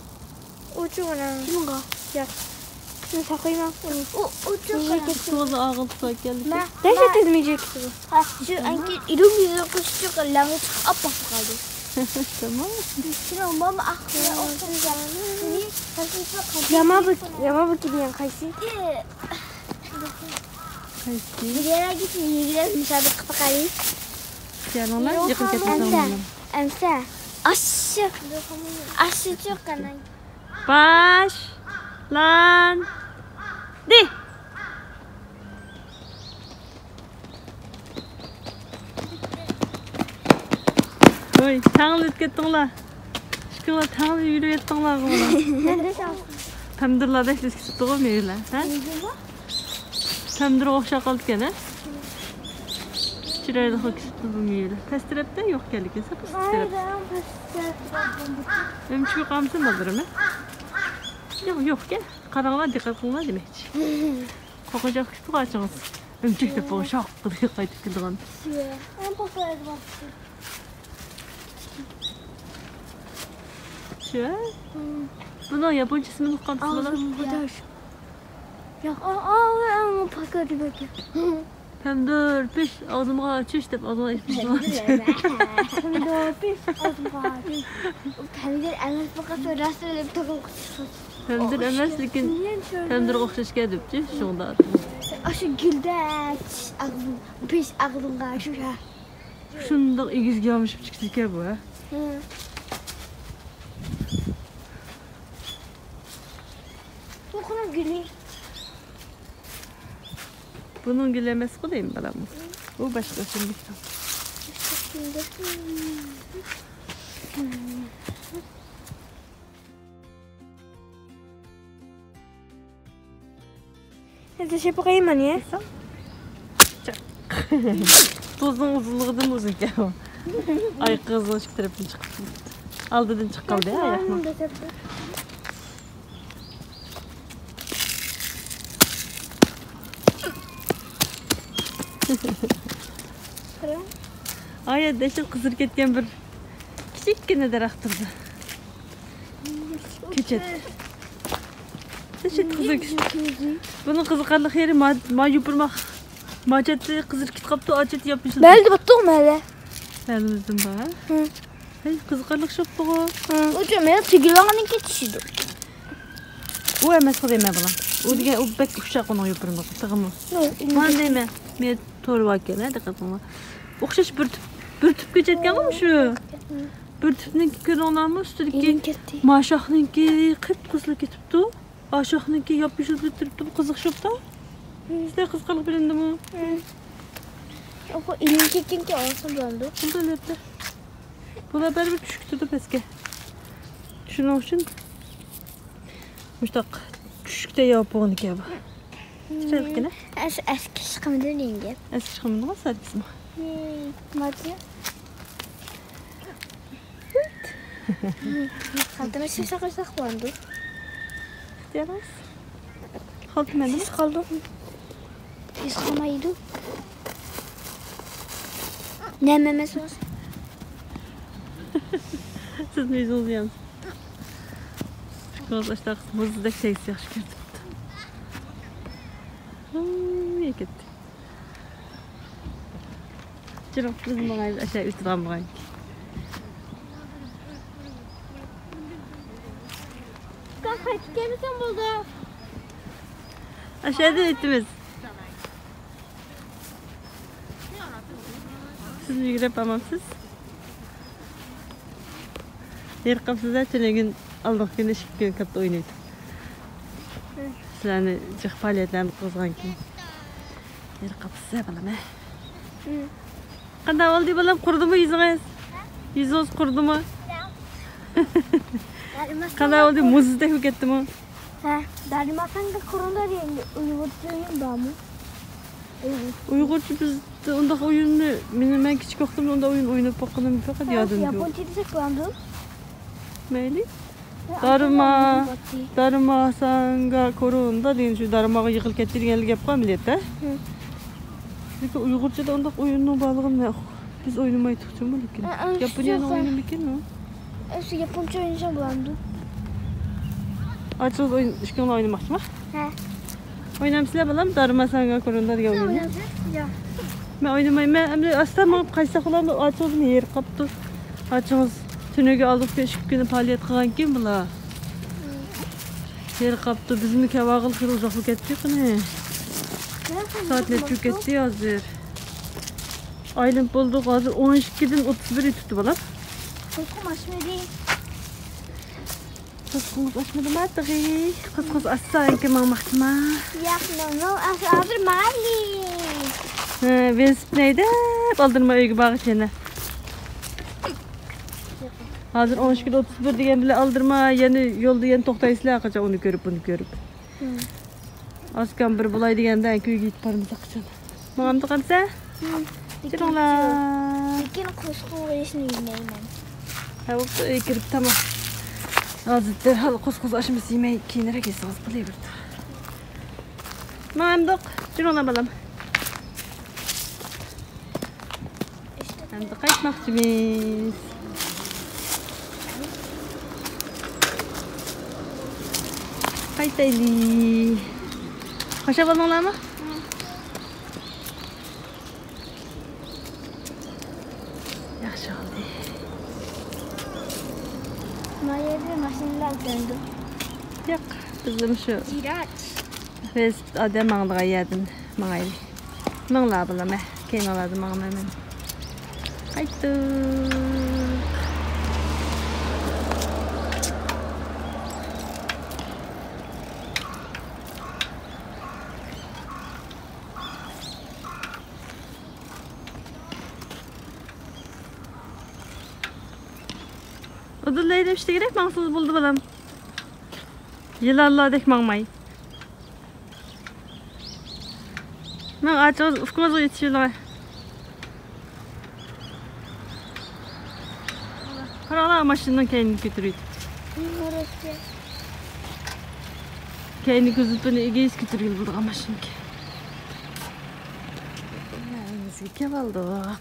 ئۇچۇ قارا. شۇنىڭغا. ياق. شۇنى ساقلايمەن. ئۇ، ئۇچۇ قارا. توزا ئاغىل تۇتۇۋەتكەنلىكى. دەھشەت تېزمىجىك. ھە، شۇ ئەنكى ئىلۇم يۈزى قوشۇپ لەڭگە چىقىپ ئاپئاق قالدى. تامام. شۇنىڭ ماما ئاقلىقى ئوخشاش. يامابۇكى، يامابۇكى دېگەن قايسى؟ قايسى؟ بىر يەرگە يۈگۈرۈپ مۇسابىقە قىلىپ باقايلى. كەلىڭلار، يېقىن كەتمىسەڭلار. ئەمسە، ئەمسە. ئاشۇ، ئاشۇ چوق قاراڭ. باشلاندى. ۋوي، تەڭلا ئۆتۈپ كەتتىڭلار. ئىككىڭلار تەڭلا يۈگۈرۈپ كەتتىڭلار. پەمدۇرلاردەك ئۆسۈپ كېتىپتىغۇ مېۋىلەر، ھە؟ پەمدۇرغا ئوخشاپ قالىدىكەن، ھە؟ چىرايلىق بولۇپ كېتىپتۇ بۇ مېۋىلەر. پەس تەرەپتە يوق ئىكەنلىكىن، سەل پەس تەرەپ. ئۆمۈچۈكى قالمىسۇن بالدۇرۇم، ھە؟ يوق، يوقكەن. قاراڭلار، دىققەت قىلىڭلار دېمەكچى. قوقاچاق كۈتۈپ قاچىڭىز. ئۆمۈچۈك دەپ بولغان شاق قىلىپ قايتىپ كېلىدىغان. شۇ. بۇنىڭ ياپونچىسىنى ئۇققانسىز بالام؟ پەمدۇر، پىش، ئاغزىمغا چۈش دەپ ئاغزىمغا ئېلىپ چۈشتى. پەمدۇر، پىش، ئاغزىمغا چۈش. پەمدۇر ئەمەس، بۇ قىز راست دەپ تۇرۇپ. پەمدۇر ئەمەس، لېكىن پەمدۇرغا ئوخشاشكەن دەپچۇ، شۇڭدا. ئاشۇ گۈلدە چۈش ئاغزىم، پىش ئاغزىمغا چۈش. شۇنداق ئېگىزگە يامىشىپ چىقىدىكەن بۇ، ھە؟ بۇ قۇرۇق گۈلى. بۇنىڭ گۈلى ئەمەسقۇ دەيمەن، بالام. بۇ باشقا ئۆسۈملۈك. تاشلاپ قويايمەن يا. توزنىڭ ئۇزۇنلۇقىدىن ئۇزۇنكەن. ئايىقىڭىزنىڭ ئىككى تەرىپىدىن چىقىپ، ئالدىدىن چىقىپ قالدى ھە ئاياقنىڭ. ئايا دەشت قىزىرىپ كەتكەن بىر كىچىككىنە دەرەخ تۇرىدۇ. كۆچەت. كۆچەت قىزىل كۆچەت. بۇنىڭ قىزىقارلىق يېرى ما، ما يوپۇرماق. ما چەتتە قىزىرىپ كېتىپ قاپتۇ، ئا چەتتە ياپيېشىل. مەلدە باتتۇق مەلە. مەلىمىزدىن بار. ھە. ھەي، قىزىقارلىق شوپتىغۇ. ھە. ئۇ جۇمۇ تۈگۈلۈڭنىڭكى چۈشىدۇ. ئۇ ئەمەس خۇداي مەن بۇلار. ئۇ دېگەن ئۇ بەك ئۇششاق ئۇنىڭ يوپۇرمىقى تېخىمۇ. مانا دەيمەن. مېنى تورى باركەن ھە، دىققەت قىلىڭلار. ئوخشاش بىر تۈپ، بىر تۈپ كۆچەتكەنغۇ مۇشۇ. بىر تۈپنىڭكى كۆردۈڭلارمۇ؟ ئۈستىدىكى ئىلىم كەتتى. ماشاقنىڭكى قىپقىزىل كېتىپتۇ. ئاشاقنىڭكى ياپيېشىل بولۇپ تۇرۇپتۇ، قىزىقشىپتۇ. ھىم. سىلەر قىزىقارلىق بىلىندىمۇ؟ ھىم. ئوخۇ، ئىلىم كەتكەنكى ئالسام بولامدۇ؟ بولدى، ئەلۋەتتە. بۇلار بەرىبىر چۈشۈپ كېتىدۇ پەسكە. شۇنىڭ ئۈچۈن مۇشتاق چۈشۈشكە تەييار بولغان ئىكەن بۇ. چىرايلىقكەنە. ئەس-، ئەسكى چىقمىدى نېمىگە؟ ئەسكى چىقمىدىغۇ سەركىسمۇ. ماجا. خالتىنى سىزسا قىلساق بولامدۇ؟ ئىختىيارىڭىز. خالتا مەندىمۇ؟ سىز قالدىڭ. سىز قالمايدۇ. نەمە ئەمەس بولسا. سىزمۇ ئۆزىڭىز يەڭسىز. كۆز ئاشتاق مۇزدەك تەگسە ياخشى كۆرۈنۈپتۇ. ۋاي، كەتتى. جىرىڭ بىز ماڭايلى، ئاشۇ ئۆتىدىغان بولغان. قايتىپ كەلمىسەم بولدى. ئاشۇ يەردىن ئۆتىمىز. سىز يۈگۈرۈپ بارمامسىز؟ ھېرىقاپسىز-ھە، تۈنۈگۈن ئالدىنقى كۈنى ئىككى كۈن كەپتە ئوينايدۇ. سىلەرنى جىق پائالىيەتلەرنى قىلغۇزغان كېيىن. ھېرىقاپسىز-ھە، بالام-ھە؟ قانداق بولدى، بالام؟ قۇرۇدىمۇ يۈزىڭىز؟ يۈزىڭىز قۇرۇدىمۇ؟ قانداق بولدى، مۇزدەك بولۇپ كەتتىمۇ؟ ھە، دارىماسانگا كوروندا دېگەن ئۇيغۇرچە ئويۇن بارمۇ؟ ئۇيغۇرچە بىزدە ئۇنداق ئويۇننى، مېنى، مەن كىچىك ۋاقتىمدا ئۇنداق ئويۇن ئويناپ باققىنىم يوق، يادىمدا يوق. ياپونچە دېسەك بولامدۇ؟ مەيلى. دارىما، دارىماسانگا كوروندا دېگەن شۇ دارىماغا يىقىلىپ كەتتى دېگەنلا گەپقۇ ئەمەلىيەتتە. لېكىن ئۇيغۇرچىدا ئۇنداق ئويۇننىڭ بارلىقىنى مەن، بىز ئوينىمايتتۇقچۇمۇ لېكىن. ياپونىيەنىڭ ئويۇنىمىكىن ئۇ؟ ئەسلى ياپونچە ئوينىسام بولامدۇ؟ ئاچىڭىز ئويۇن، ئىككىڭلار ئوينىماقچىما؟ ھە. ئوينامسىلەر بالام؟ دارىماسانگا كوروندا دېگەن ئويۇننى. مەن ئوينىمايمەن. ئەمدى ئاستا مېڭىپ قايتساق بولامدۇ؟ ئاچىڭىزمۇ ھېرىقاپتۇ. ئاچىڭىز تۈنۈگۈن ئالدىنقى كۈنى ئىككى كۈنى پائالىيەت قىلغانكىن بۇلار. ھېرىقاپتۇ. بىزمۇ كەلگىلى خېلى ئۇزاقلا كەتتى قېنى. سائەت نەچچە كەتتى ھازىر؟ ئايلىنىپ بولدۇق. ھازىر ئون ئىككىدىن ئوتتۇز بىر ئۆتۈپتۇ بالام. قوسقۇم ئاچمىدى. قوسقۇڭىز ئاچمىدىما تېخى؟ قوسقۇز ئاچسا ئەنكە ماڭماقچىما؟ ياق، ماڭ، ماڭ، ھازىر ماڭايلى. ھە، ۋېلىسىپىتنى ھەيدەپ ئالدىرىما ئۆيگە بارغىچە يەنە. ھازىر ئون ئىككىدە ئوتتۇز بىر دېگەن بىلەن ئالدىرىما يەنە يولدا يەنە توختايسىلەر، قاچان ئۇنى كۆرۈپ، بۇنى كۆرۈپ. ئازكام بىر بولاي دېگەندە ئەنكە ئۆيگە يېتىپ بارمىساق قاچان. ماڭامدۇ قامسا؟ جىرىڭلار. لېكىن قوسقۇ يېيىشنى بىلمەيمەن. ھە، بوپتۇ، ئۆيگە كىرىپ تاماق. ھازىر دەرھال قوسقۇز ئاشمىسى يېمەي كېيىنرەك يېسىڭىز بولۇۋېرىدۇ. ماڭامدۇق؟ جىرىڭلار بالام. ئەمدى قايتماقچىمىز. قايتايلى. خۇشال بولدۇڭلارمۇ؟ ياخشى بولدى. ما يەردە ماشىنىلار كۆرۈندى. ياق، بىزدە مۇشۇ. زىرات. ۋېلىسىپىت ئادەم ماڭىدىغان يەردىن ماڭايلى. ماڭلا بالام، كەينىڭلاردىن ماڭىمەن مەن. قايتتۇق. ئۇدۇللا ھەيدەپ ئىشلىگۈدەك ماڭسىڭىز بولدى بالام. يىلانلاردەك ماڭماي. ماڭ، ئاچىڭىز ئۇكىڭىزغا يېتىشىۋېلىڭ. قاراڭلار، ماشىنىنىڭ كەينىنى كۆتۈرۈۋېتىپتۇ. كەينى كوزۇپىنى ئېگىز كۆتۈرگىلى بولىدىغان ماشىنىكەن. ئۆيىمىزگە كېلىۋالدۇق.